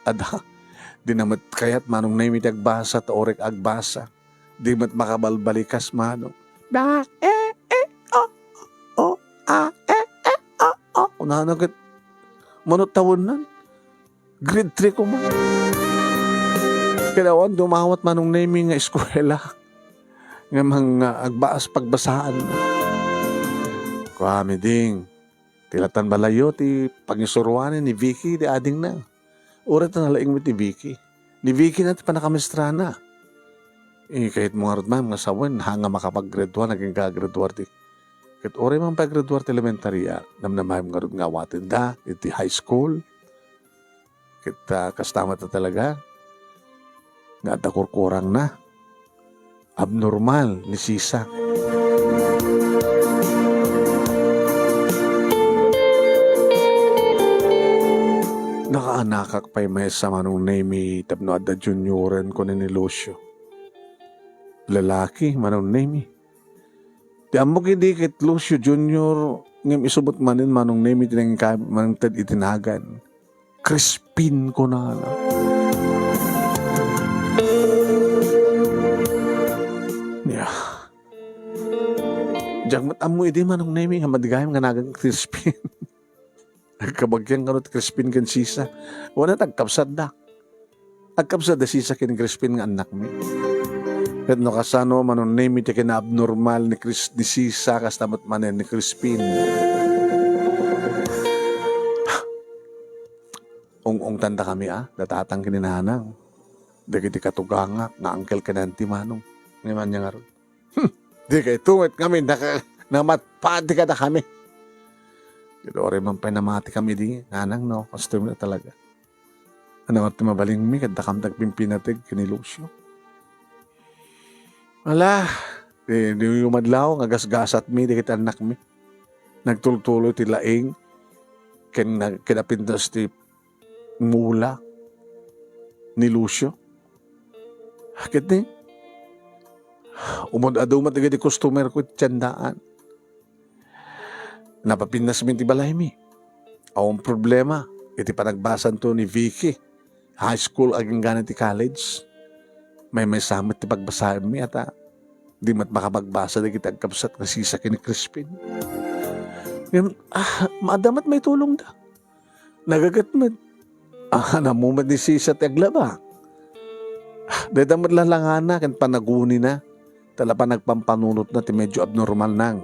Ada, di na met kayat Manong Nemi ti agbasa, ta orek agbasa. Di met makabalbalikas, Manong. Da, eh, eh, oh, oh, ah, eh, eh, oh, oh. Kunana ket, mano tawennan? Grade three ko man. Kailangan dumawat Manong Nemi nga eskwela. Nga mga agbas pagbasaan. Kuami ding, tilatan balayo ti pangisuruanen ni Vicky ti adingna. Uray ta nalaing met ni Vicky. Ni Vicky na ti pannakamestrana. Eh, kayatmo ngarud, ma'am, nga sawen, ha nga makapag-grade one, agingga grade one ti. Ket uray man pay grade one ti elementaria, namnamaem ngarud nga awatenda iti high school. Ket, ah, kasta met talaga nga adda kurkurangna. Abnormal ni Sisa. Nakaanakak pay maysa Manong Nemi tapno adda junioren, kuna ni Lucio. lalaki, Manong Nemi. Ti ammok idi ket Lucio Junior, ngem isu met manen, Manong Nemi, ti nangikabit manen ted iti nagan. Crispin, kunana. Ya. Diak met ammo idi, Manong Nemi, nga madi gayam nga nagan Crispin. Agkabagian kano ti Crispin ken Sisa. Wen, agkabsatda. Agkabsat da Sisa ken Crispin nga annakmi. Ket no kasano, Manong Nemi, ti kinaabnormal ni Cris-, ni Sisa, kasta met manen ni Crispin. Ung-ungtandakami, a, da tatang ken ni nanang. Dagiti katugangak nga uncle ken auntie, Manong. Ngem ania ngarud? Hmm, dikay tumit kami naka-, namatpati kadakami. Ket uray man pay namati kami di, nanang, no? Kastoy met talaga. Ania ngarud ti mabalinmi, ket dakam ti agpimpinateg ken ni Lucio. Ala, di, di yumadlaw nga gasgasatmi dagiti annakmi. Nagtultuloy ti laing ken nag-, kinapintas ti mula ni Lucio. Ket ni, umad-adu met dagiti customer ko iti tiendaan. Napapinnasmi iti balaymi. Awan problema iti panagbasanto ni Vicky. High school agingga ti college. Maymaysa met ti pagbasaenmi, ata di met makapagbasa dagiti agkabsat nga Sisa ken ni Crispin. Ngem, ah, adda met maitulongda. Nagaget met. Ah, nammo met ni Sisa ti aglaba. Dayta met lalangana ken panagunina, ta la panagpampanunotna ti medyo abnormal nang.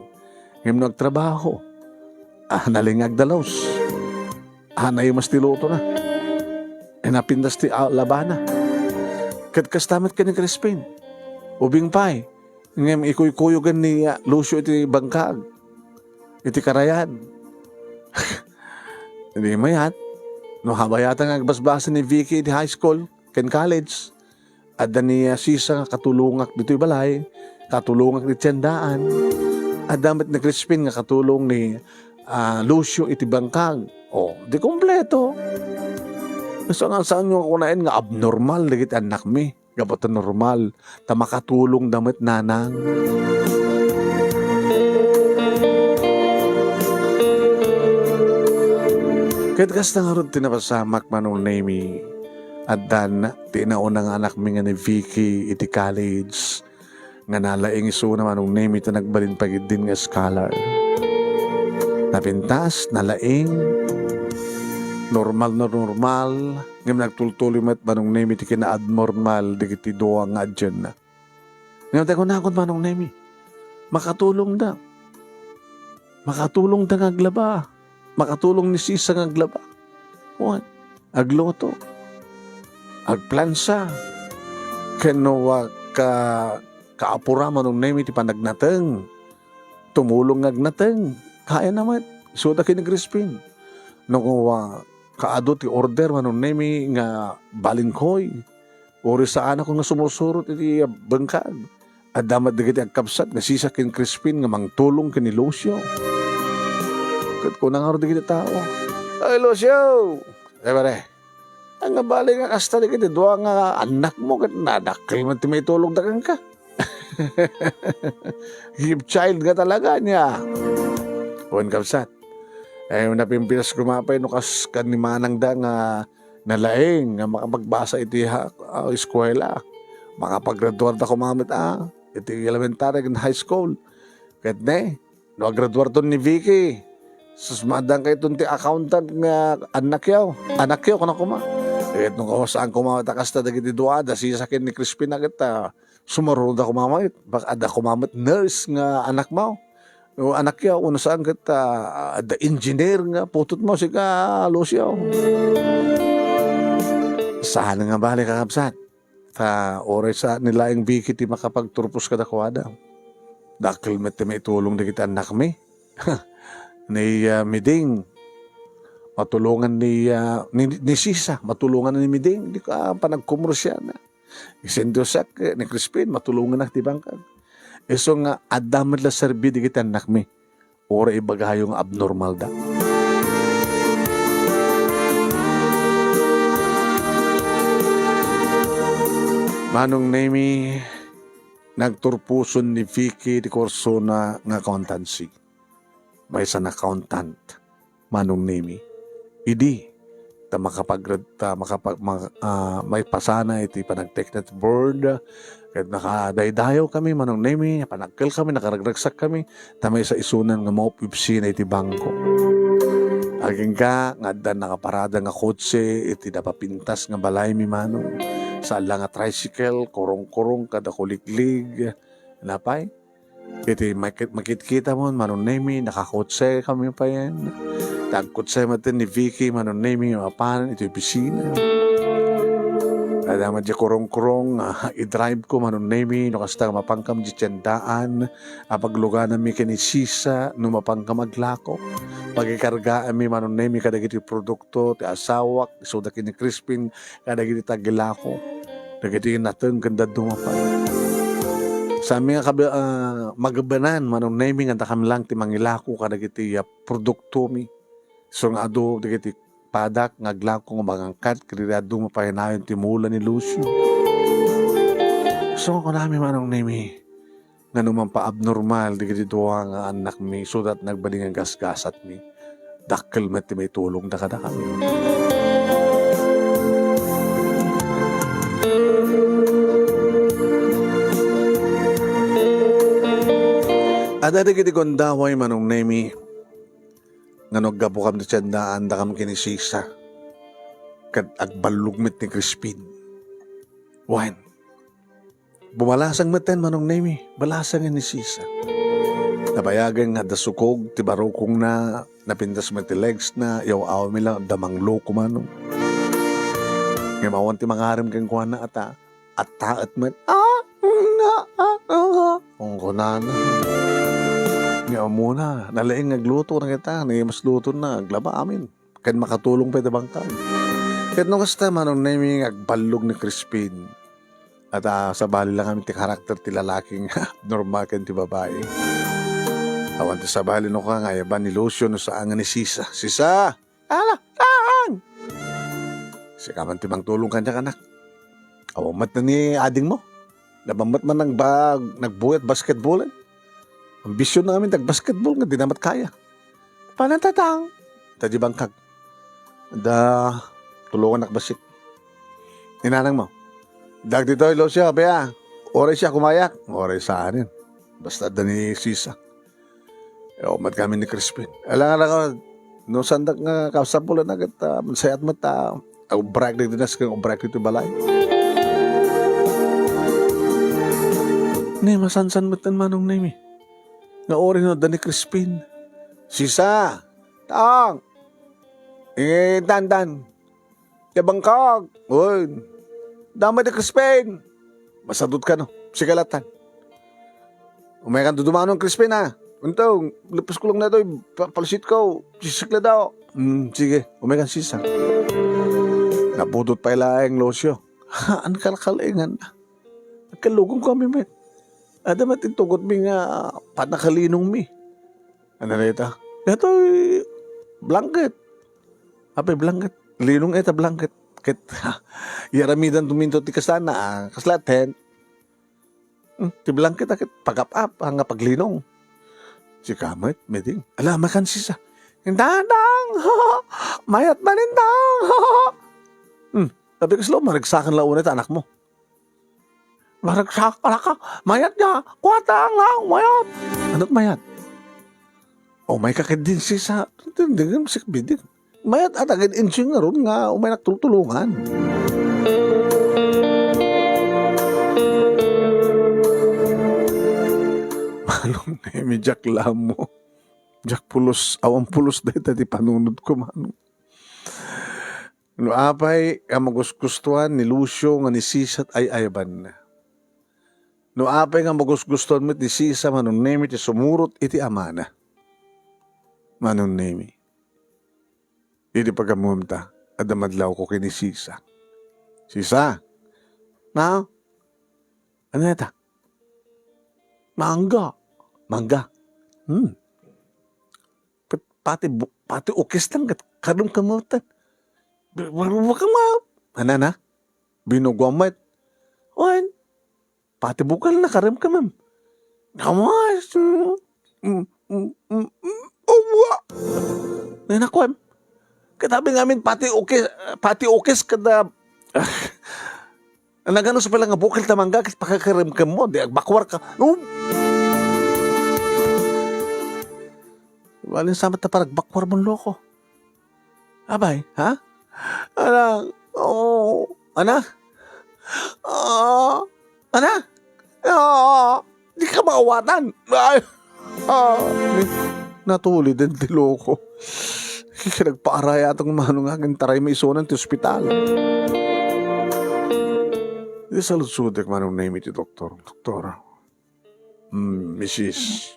Ngem no agtrabaho, ah, nalingag dalus. Ah, naimas ti lutona. Eh, napintas ti, ah, labana. Ket kasta met ken ni Crispin. Ubing pay, ngem ikuykuyogan ni, ah, Lucio iti bangkag. Iti karayan. Di mayat, no habayatan nga agbasbasa ni Vicky iti high school ken college, adda ni, ah, Sisa nga katulongak ditoy balay, katulongak iti tiendaan. Adda met ni Crispin nga katulong ni, ah, Lucio iti bangkag. O, di kompleto. Saan, saanyo nga kunaen nga abnormal dagiti annakmi? Gapu ta normal, ta makatulongda met, nanang. Ket kasta ngarud ti napasamak, Manong Nemi. Addan ti inauna nga anakmi nga ni Vicky iti college, nga nalaing isuna, Manong Nemi, ta nagbalin pagiddin nga scholar. Napintas, nalaing, normal na normal, ngem nagtultuloy met, Manong Nemi, ti kinaabnormal dagiti dua nga adianna. Ngem ta kunakon, Manong Nemi, makatulongda. Makatulongda nga aglaba. Makatulong ni Sisa nga aglaba. Wen, agluto. Agplansa. Ken no, ah, ka-, kaapura, Manong Nemi, ti panagnateng. Tumulong nga agnateng. Kayana met. Isuda ken ni Crispin. No, ah, kaadu ti order, Manong Nemi, nga balingkoy. Uray saanakon nga sumusurot iti bangkag. Adda met dagiti agkabsat nga Sisa ken Crispin nga mangtulong ken ni Lucio. Ket kuna ngarud dagiti tao, "Ay, Lucio! Ay, pare, ania bali nga kasta dagiti dua nga annakmo ket nadakkel met ti maitulongda kenka?" Give child nga talaga ania. Wen, kabsat. Eh, napimpinas koma pay no kas-, kan ni manangda nga nalaing nga makapagbasa iti ha-, ah, eskuela. Makapagraduarda koma met, ah, iti elementary ken high school. Ket ne, no agraduarton ni Vicky, sus, maaddaan kayton ti accountant nga annakyo. Annakyo, kuna koma. Ket no kawasaan koma met a kasta dagiti dua, da Sisa ken ni Crispin a ket, ah, sumaruroda koma met. Bak-, adda koma met nurse nga annakmo. O, annakyo, wenno saan ket, ah, adda engineer nga putotmo, sika, Lucio. Saan nga bale, kakabsat. Ta uray sa ni laeng Vicky ti makapagturpos kadakuada. Dakkel met ti maitulong dagiti annakmi. Ni, ah, Miding, matulongan ni, ah, ni, ni Sisa, matulongan ni Miding, di ka panagkomersialna. Isindiusak, eh, ni Crispin, matulongannak ti bangkag. Isu nga, adda met la serbi dagiti annakmi. Uray ibagayo nga abnormalda. Manong Nemi, nagturposen ni Vicky ti kursona nga accountancy. Maysa nga accountant, Manong Nemi. Idi, ta makapagred-, ta makapag-, ma-, ah, maipasana iti panagtekna ti board, ket nakadaydayawkami, Manong Nemi, panagkelkami, nakaragragsakami, ta maysa isunan nga maopisina iti bangko. Agingga nga adda nakaparada nga kotse iti napapintas nga balaymi, Manong. Saan la nga tricycle, kurong-kurong, kada kuliglig. Napay? Iti makit-, makitkitamon, Manong Nemi, nakakotsekami payen. Ta agkotse met ni Vicky, Manong Nemi, mapan iti opisina. Adda met diay kurong-kurong, ah, i-drive ko, Manong Nemi, no kasta, mapankami diay tiendaan, a paglugananmi ken ni Sisa, no mapankami aglako. Pagikargaanmi, Manong Nemi, kadagiti produkto ti asawak, isuda ken ni Crispin, kadagiti tagilako, dagiti nateng ken dadduma pay. Saanmi nga kabe-, ah, magebenan, Manong Nemi, nga dakami lang ti mangilako kadagiti, ah, produktomi. Isu nga adu dagiti padak nga aglako nga mangangkat, kadagiti dadduma pay nayon ti mula ni Lucio. Isu nga kunami, Manong Nemi, nga no mangpa-abnormal dagiti dua nga annakmi, isuda ti nagbalin nga gasgasatmi, dakkel met ti maitulongda kadakami. Adda dagiti gundaway, Manong Nemi, nga no aggapukami ti tiendaandakami ken ni Sisa, ket agballog met ni Crispin. Wen, bumalasang metten, Manong Nemi, balasangen ni Sisa. Nabayagen nga adda sukog ti barukongna, napintas met ti legsna, yaw-awmi la, adda mangloko, Manong. Ngem awan ti mangarem kenkuana, ata, attaet met. Ah, ah, ah, ah. Kunkunana. Ngem ammona, nalaing nga agluto na kita, naimas lutona, aglaba amin. Ken makatulong pay ti bangkag. Ket no kasta, Manong Nemi, nga agballog ni Crispin. Ata, sabali lang amin ti karakter ti lalaki nga abnormal ken ti babai. Awan ti sabali no ka nga ayaban ni Lucio no saan nga ni Sisa. Sisa! Ala, saan? Sika man ti mangtulong kaniak, anak. Awan met ni adingmo. Nabanmet man nang bag-, nagbuyat basketball, eh. Ambisyon na amin ti agbasketball nga di na met kaya. Paano, Tatang? Ta di bangkag. Da, tulungannak bassit. Ni nanangmo. Dagditoy, Lucio, pia. Oray siak kumayak. Oray saanen. Basta adda ni Sisa. Yaw met kami ni Crispin. Alangan ako, no saandak nga kasapulan na ket, ah, sayat met ta, ah, obrak dagiti nas ken obrak iti balay. Ni, masansan met tan Manong Nemi. Nga oray no adda ni Crispin. Sisa! Tang! Intan, tan! Ti bangkag! Uy! Dama ti Crispin! Masadut ka, no? Sige, latan. Umay kan dudumanon, Crispin, ha? Unto, leppes ko lang na ito, pa-, palsit ko, sisikla daw. Hmm, sige, umay kan sisa. Napudot pay laeng, Lucio. Haan kalkalingan. Nagkalugom kami met. Ada met intugotmi nga panakalinongmi. Ano na ita? Datoy blanket. Apay blanket? Linong ita blanket. Ket, yaramidan tuminto ti kasana, ah, kasla tent. Hmm, ti blanket a ket pagap-ap, ah, nga paglinong. Sika met, meding. Ala, makan sisa. Indang! Mayat man, indang! Hmm, sabi kasla, maragsakan la unay ta anakmo. Maragsak, alaka, mayat nga, kuatang lang, mayat. Anot mayat? O, may ka ket din sisa, tindegem sik bidin. Mayat at agad insing nga ron nga umay nagtultulungan. Manong Nemi, diak la ammo. Diak pulos, awan pulos dayta ti panunot ko, Manong. No apay nga magusgustuan ni Lucio nga ni Sisa ti ay-ayabanna. No apay nga magusgustuan met ni Sisa, Manong Nemi, ti sumurot iti amana. Manong Nemi. Idi pagammom ta, adda madlawko ken ni Sisa. Sisa! Na? Ano yata? Mangga. Mangga. Hmm. Pati, pati bu-, pati ukis lang ket kadum kamutan. Bi-, bi-, bi-, kama-, ano na? Binuguan met. Wen, Pati bukel na, karemkemem. Kamas. Mm, mm, mm, mm. Uwa. Nanakuem. Kitabi ngamin pati ukis, pati ukis kada, ah, nagano sa pala nga bukel ta mangga, ket pakakaremkemmo, di agbakwar ka. Um. Walin samat ta paragbakwar mo, loko. Abay, ha? Anak, oo. Anak? Ah, anak? Ah, di ka maawatan. Ay, ah, ni-, natuliden ti loko. Kikiragpaaraya atong mano nga agintaray maisunan ti ospital. Di saludsodek mano nga iti doktor. Doktor, mm, misis,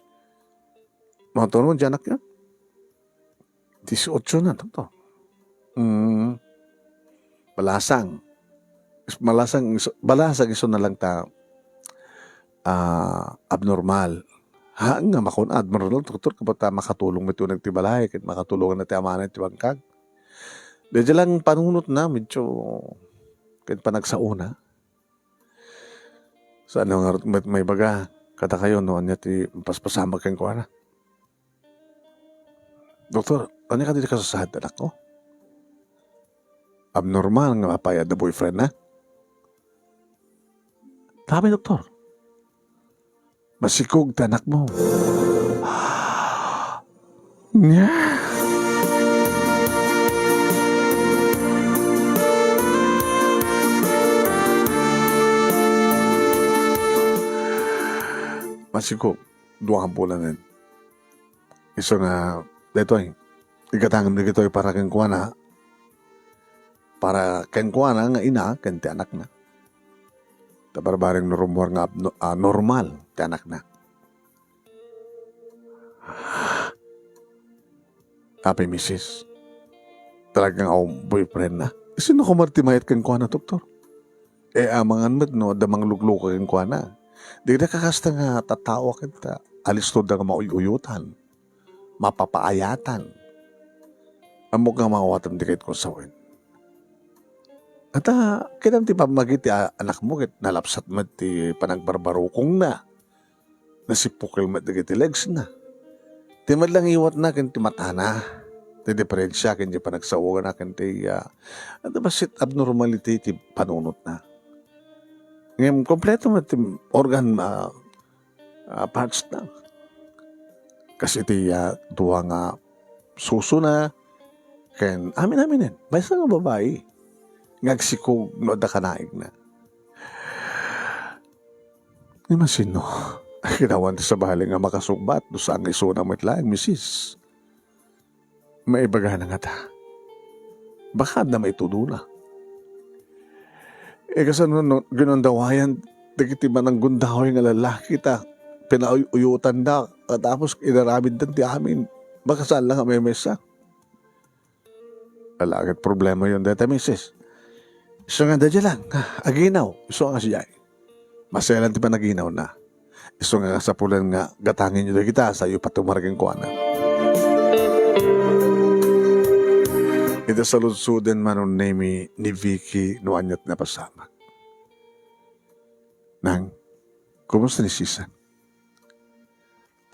matuno ti anak niya? Dieciocho na, doktor. Mm. Balasang. Is-, balasang, is-, balasang isu na lang ta, ah, abnormal. Ha, nga makon abnormal, doktor, kabat ta makatulong met uneg ti balay, ket makatulong na ti amana ti bangkag. Daydiay lang panunot na, medyo ket panagsaona. Saan nga ngarud met maibaga kadakayo no ania ti mapaspasamak kenkuana? Doktor, ania kadi ti kasasaad ti anakko? Abnormal nga mapayag da boyfriend na? Dami, doktor. Masikog ti anakmo. Nya. Masikog, dua nga bulanen. Isu nga, daytoy, igatangem dagitoy para kenkuana, para kenkuana nga ina ken ti anakna. Ta barbareng no rummuar nga abno-, ah, normal ti anakna. Apay, misis, talaga nga awan boyfriend na? Sino koma ti mayat kenkuana, doktor? E, amangan met no adda manglugluka kenkuana. Dida kakasta nga tattao ket, ah, alisto da nga mauy-uyotan, mapapaayatan. Ammok nga maawatem ti kayatko a sawen. Ata, kidam ti pammagi ti a-, anakmo ket nalapsat met ti panagbarbarukongna. Nasipukel met dagiti legsna. Ti met lang iwatna ken ti matana. Ti diferensia ken ti panagsaona ken ti, ah, adu bassit abnormality ti panunotna. Ngem kompleto met ti organ, ah, ah, parts na. Kas iti, ah, dua nga susona ken amin-aminen. Maysa nga babai nga agsikog no adda kanaigna. Ni masino, kinawan ti sabali nga makasungbat no saan nga isuna met laeng, misis. Maibagana ngata. Baka adda maitudona. E, kasano no ginundawayan dagiti mananggundaway nga lalaki ta pinauyotanda, tapos inaramiddan ti amin. Baka saan lang nga maymaysa. Ala ket problemayo dayta, misis. Isu nga daydiay lang, ah, aginaw, isu nga siya. Maselan ti panaginawna. Isu nga kasapulan nga gatangenyo dagita, sayo patumar kenkuana. Iti saludsoden man ni, ni Vicky no ania ti napasamak. Nang, kumusta ni Sisa?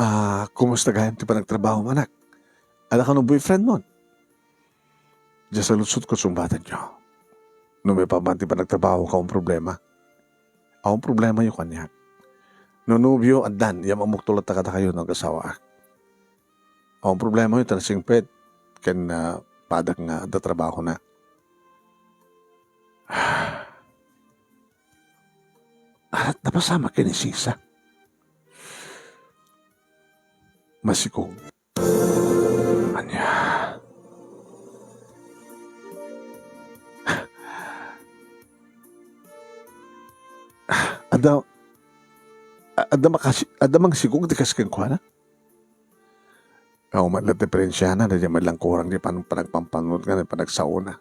Ah, kumusta gayam ti panagtrabaho, anak? Adda kano boyfriend mo? Diay saludsodko, sungbatanyo. No maipapan ti panagtrabaho, awan problema. Awan problemayo kaniak. No nobio, addan, ya mamukto latta kadakayo no agasawaak. Awan problemayo, ta nasingpet ken, ah, padak nga adda trabahona. Napasamak ken ni Sisa. Masikog. Ania? Adda, adda makasi-, adda mangsikog ti kas kenkuana? Awan met la diferensiana, daydiay met lang kurang ti pan-, panagpampanunot ken panagsaona.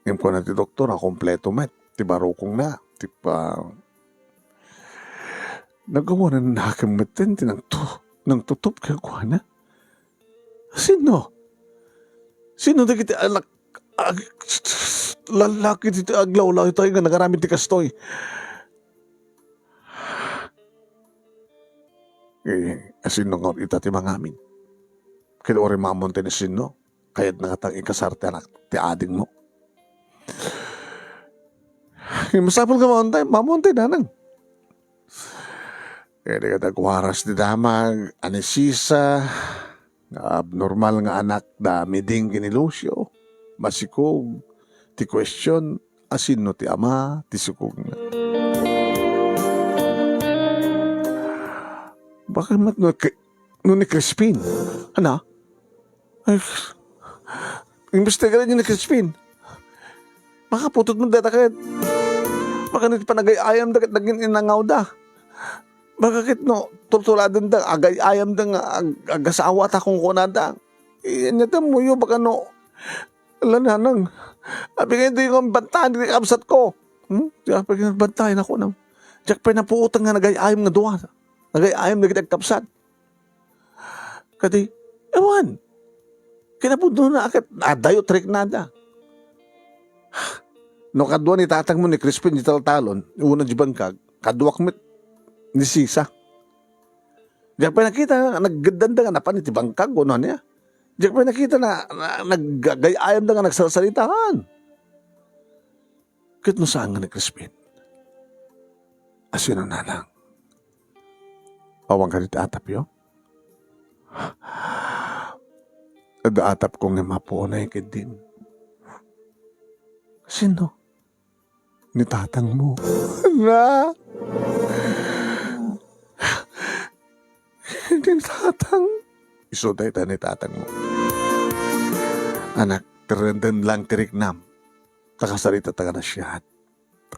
Ngem kuna ti doktor a kompleto met ti barukongna, ti pa-, nagawanan nakem metten ti nangtu-, nangtutup kenkuana. Sino? Sino dagiti alak-, ag-, lalaki ti aglawlawtayo nga nagaramid ti kastoy? Eh, asino nga ita ti mangamin? Ket uray mamon ti ni sinno, kayatna nga ta ikasar ti anak ti adingmo. Eh, masapul nga mamon tay, mamon tay, nanang. Kaya di ka nagwaras ti damag, a ni Sisa, nga abnormal nga anak da Miding ken ni Lucio. Masikog ti question, asino ti ama ti sikog na? Baka mat no, no ni Crispin. Ana? Ay, imbestigaran ni Crispin. Makaputot mo data ket. Baka ni panagay-ayam da ket naging inangaw da. Baka ket no, tultuladen da, agay-ayam da nga ag-, agasawa ta kung kunada. Inya ta muyo baka no, ala nanang. Abi nga hindi ko bantayan, di kabsat ko. Hmm? Di ka pa bantayan ako nang. Diak pa napuutan nga nagay-ayam nga duwa. Nagay-ayam na kita agkabsat. Kadi, ewan. Kinapudno na akat, adayo triknada. No kadua ni tatang mo ni Crispin di taltalon, una di bangkag, kaduak met ni Sisa. Diak pa nakita, naggaddan da nga napan iti bangkag, ano niya? Diak pa nakita na, na, naggagay-ayam da nga nagsarsaritaan. Ket no saan nga ni Crispin? Asino nanang? Awan ka dit atapyo? Adda atapko nga mapuonay ket din. Sino? Ni tatang mo. Na? Ni tatang? Isu dayta ni tatang mo. Anak, terenden lang ti riknam. Ta kasarita ta nga nasiat.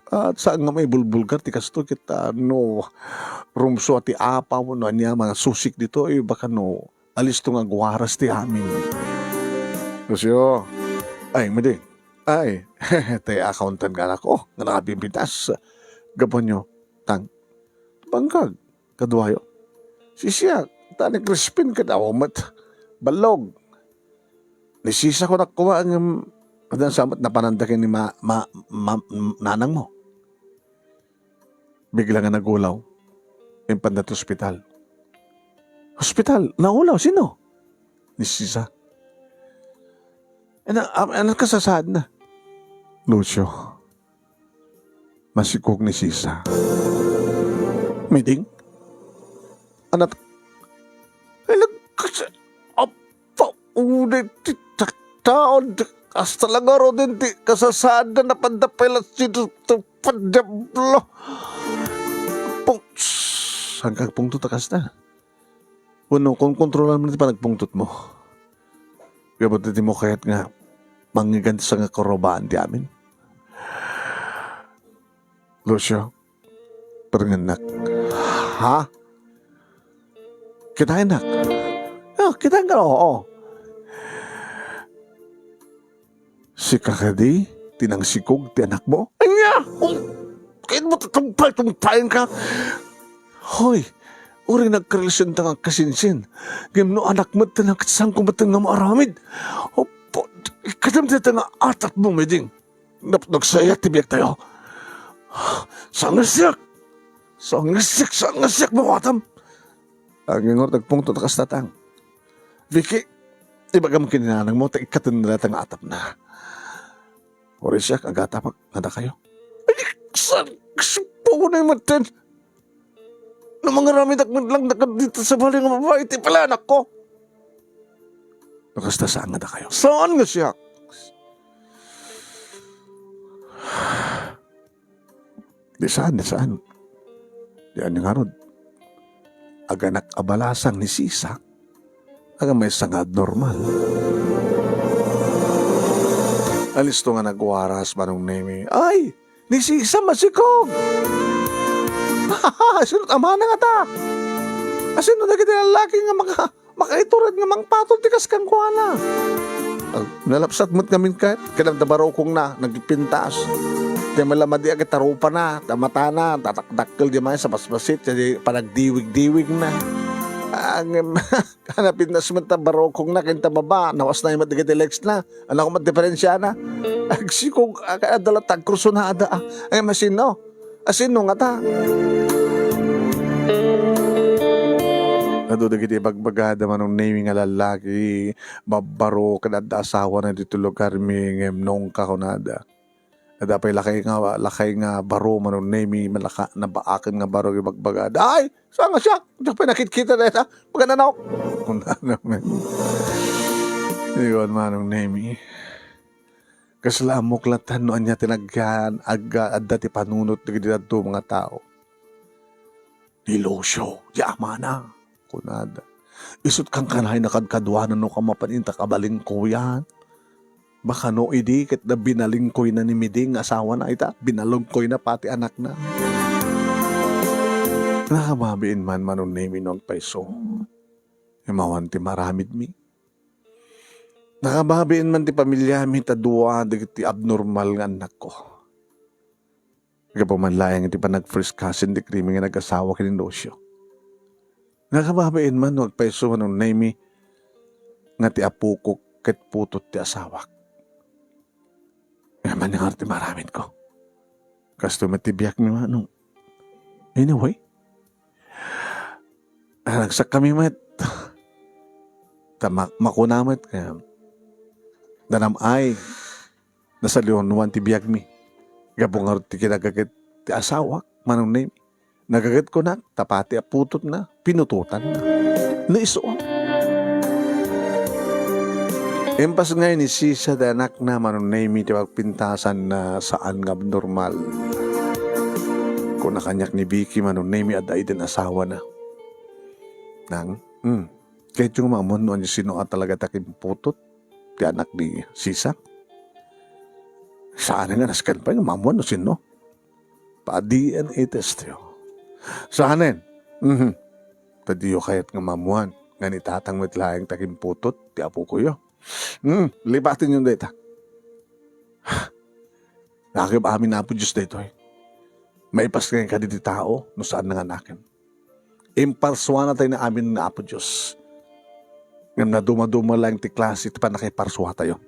At saan nga maibulbulgar ti kastoy ket, ah, no rumsua ti apaw no ania, mga susik ditoy, baka no alisto nga agwaras ti amin. Lucio, ay, madi, ay, tay accountant nga anak, oh, nga nakabimbitas. Gapunyo, tang, bangkag. Kaduayo. Sisiak, ta ni Crispin ket awan met. Ballog. Ni Sisa ko nakua ngem, adan sa met napananda ken ni ma-, ma-, ma-, nanang mo. Bigla nga nagulaw. Impanda ti ospital. Ospital? Naulaw? Sino? Ni Sisa. Ano, ano kasasaad na? Lucio. Masikog ni Sisa. Miding? Anat? Ay, nagkas-, apa, ulit ti taon, hasta lang aro din ti kasasada na pandapela si Diablo. Pung-, saan ka pungtot a kasta? Wenno, kon kontrolan mo ti panagpungtot mo. Gapu ti mo kayat nga mangngeganda sa nga karubaan ti amin. Lucio, permennak. Ha? Kitaennak? Oh, kitaenka, oo. Sika kadi ti nangsikog ti anakmo? Ania? Um, kayaw mo ta tumpay-tumpayen ka? Hoy, uray nagkarelasionta nga agkasinsin. Ngem no anak met ti nang-, saanko met nga maaramid? Opo, kadam dayta nga atapmo, Miding. Nap-, nagsayat ti biagtayo. Sangisiak! Sangisiak! Sangisiak, mawatam! Agingor, nagpungtot a kasta, Tang. Vicky, ibagam ken ni nanang mo, ta ikkaten na dayta nga atapna. Uray siak, agatapak, nga dakayo. Ay, saan, kasupo ko na yung matan. No mangaramid ak man lang nakadita sa bali nga babae, ti pala anak ko. No kasta, saan nga dakayo? Saan nga siak? Di saan, di saan. Di anya ngarud. Aganak a balasang ni Sisa, aga maysa nga abnormal. Alisto nga nagwaras, Manong Nemi. Ay, ni Sisa masikog! Sino amana nga ta? Asino dagiti lalaki nga maka-, makaitured nga mangpatol ti kas kenkuana. Ag-, nalapsat met ngamin ket, kadam da barukongna, nagpintas. Ti malamadi agit tarupana, ta matana, tatakdakkel di may sa basbasit, ti panagdiwig-diwigna. Ngem, napintas met ta barukongna, ken ta baba, nawasna met dagiti legs na. Ano ko mat diferensiana? Agsikog, ag-, adala tagkursonada, ah. Ay, masino? Asino nga ta? Adu dagiti ibagbagada, Manong Nemi, nga lallaki, babbaro, ket adda asawana ditoy lugarmi, ngem nungka, kunada. Adda pay lakay nga, lakay nga baro, Manong Nemi, malaka-, nabaaken nga baro, ibagbagada. Ay! Saan nga siya? Diak pay nakitkita dayta. Magananok! Kunana met. Iwan, Manong Nemi. Kasla ammok latta no ania ti nagyan, agga-, adda ti panunot dagiti dadduma nga tao. Ni Lucio, ti amana, kunada. Isut' kankanayon a kadkaduanan no kamapan inta kabalingkoyan. Baka no idi ket da binalingkoyna ni Miding nga asawana ita, binalingkoyna pati anakna. Nakababain man, Manong Nemi, no agpayso. Imawan ti maramidmi. Nakababain man ti pamiliami ta dua dagiti abnormal nga annakko. Gapu man laeng iti panag-first cousin degree mi nga nag-asawa ken ni Lucio. Nakababain man no agpayso, Manong Nemi, nga ti apokok ket putot ti asawak. Ania man nga ti maramidko? Kastoy met ti biagmi, Manong. Anyway, ah, nagsakkami met. Ta ma-, makuna met nga danam-ay, nasalinuan ti biagmi. Gapu ngarud ti kinagaget ti asawak, Manong Nemi. Nagaget kunak, ta pati a putotna, pinutotanna. Naiso. Impas ngay ni Sisa ti anakna, Manong Nemi, ti pagpintasan na saan nga abnormal. Kuna kaniak ni Vicky, Manong Nemi, adda iden asawana. Nang, hmm. Kayatyo nga maammuan no ania sino a talaga ti akimputot ti anak ni Sisa? Saan nga nasken pay nga maammuan no sino? Pa-D N A test yo. Saanen? Mhm. Ta diyo kayat nga maammuan nga ni tatang met laeng ti akimputot ti apokoyo. Hmm, lipatenyon dayta. Nakem amin Apo Dios daytoy. Maipas ngay kadagiti tao no saan nga nakem. Imparsuanatayo amin nga Apo Dios. Ngem nadumaduma laeng ti klase ti pannakaiparsuatayo.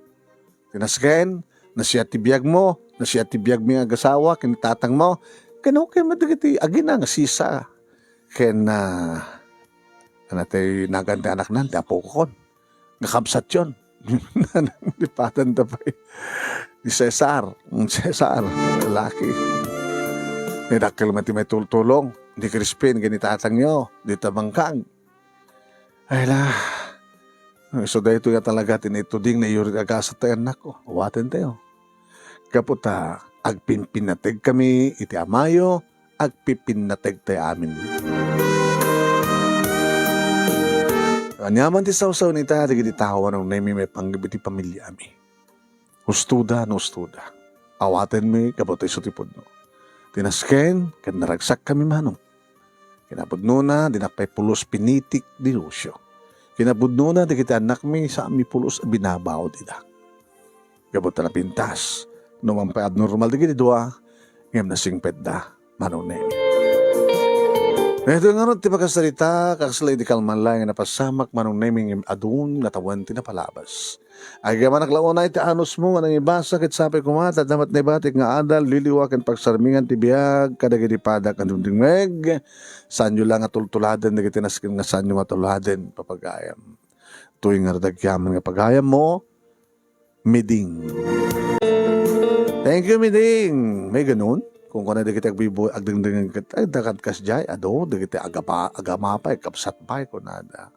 Ti nasken, nasiat ti biagmo, nasiat ti biagmi nga agasawa ken ni tatangmo, ken okay met dagiti agina nga Sisa ken, ah, ano ti nagan ti anaknan, ti apokon. Nga kabsatyon. Lipatenda pay. Ni Cesar. Ni Cesar. Lalaki. Ni dakkel met ti maitultulong. Ni Crispin, ken ni tatangyo. Dita bangkag. Ay la. Isu daytoy nga talaga ti naituding na iyurit agasat ti annakko. Awatentayo. Gapu ta agpinpinnategkami iti amayo, agpipinnategtayo amin. Aniaman ti sawsawen ita dagiti tao a nangnemi maipanggep iti pamiliami. Husto da no husto da. Awatenmi gapu ta isu ti pudno. Ti nasken ket naragsakkami manong. Kinapudnona, dinak pay pulos pinitik ni Lucio. Kinapudnona, dagiti annakmi, saanmi pulos a binabaud ida. Gapu ta napintas, no man pay abnormal dagiti dua, ngem nasingpetda, Manong Nemi. Daytoy ngarud ti pakasarita, kasla idi kalman laeng nga napasamak, Manong Nemi, ngem adun nga tawen ti napalabas. Agyamanak la unay ti anusmo nga nangibasa ket sapay koma ta adda met naibatik nga adal, liliwa ken pagsarmingan ti biag kadagiti padak a dumdumngeg. Saanyo la nga tultuladen dagiti nasken nga saanyo nga tuladen, papagayam. Toy ngarud agyaman nga pagayammo, Miding. Thank you, Miding. May ganun? Kung kuna dagiti agbibu-, agdengdengngeg ket, ay, dakat kasdiay, adu, dagiti agapa-, agama pay, kabsat pay, kunada.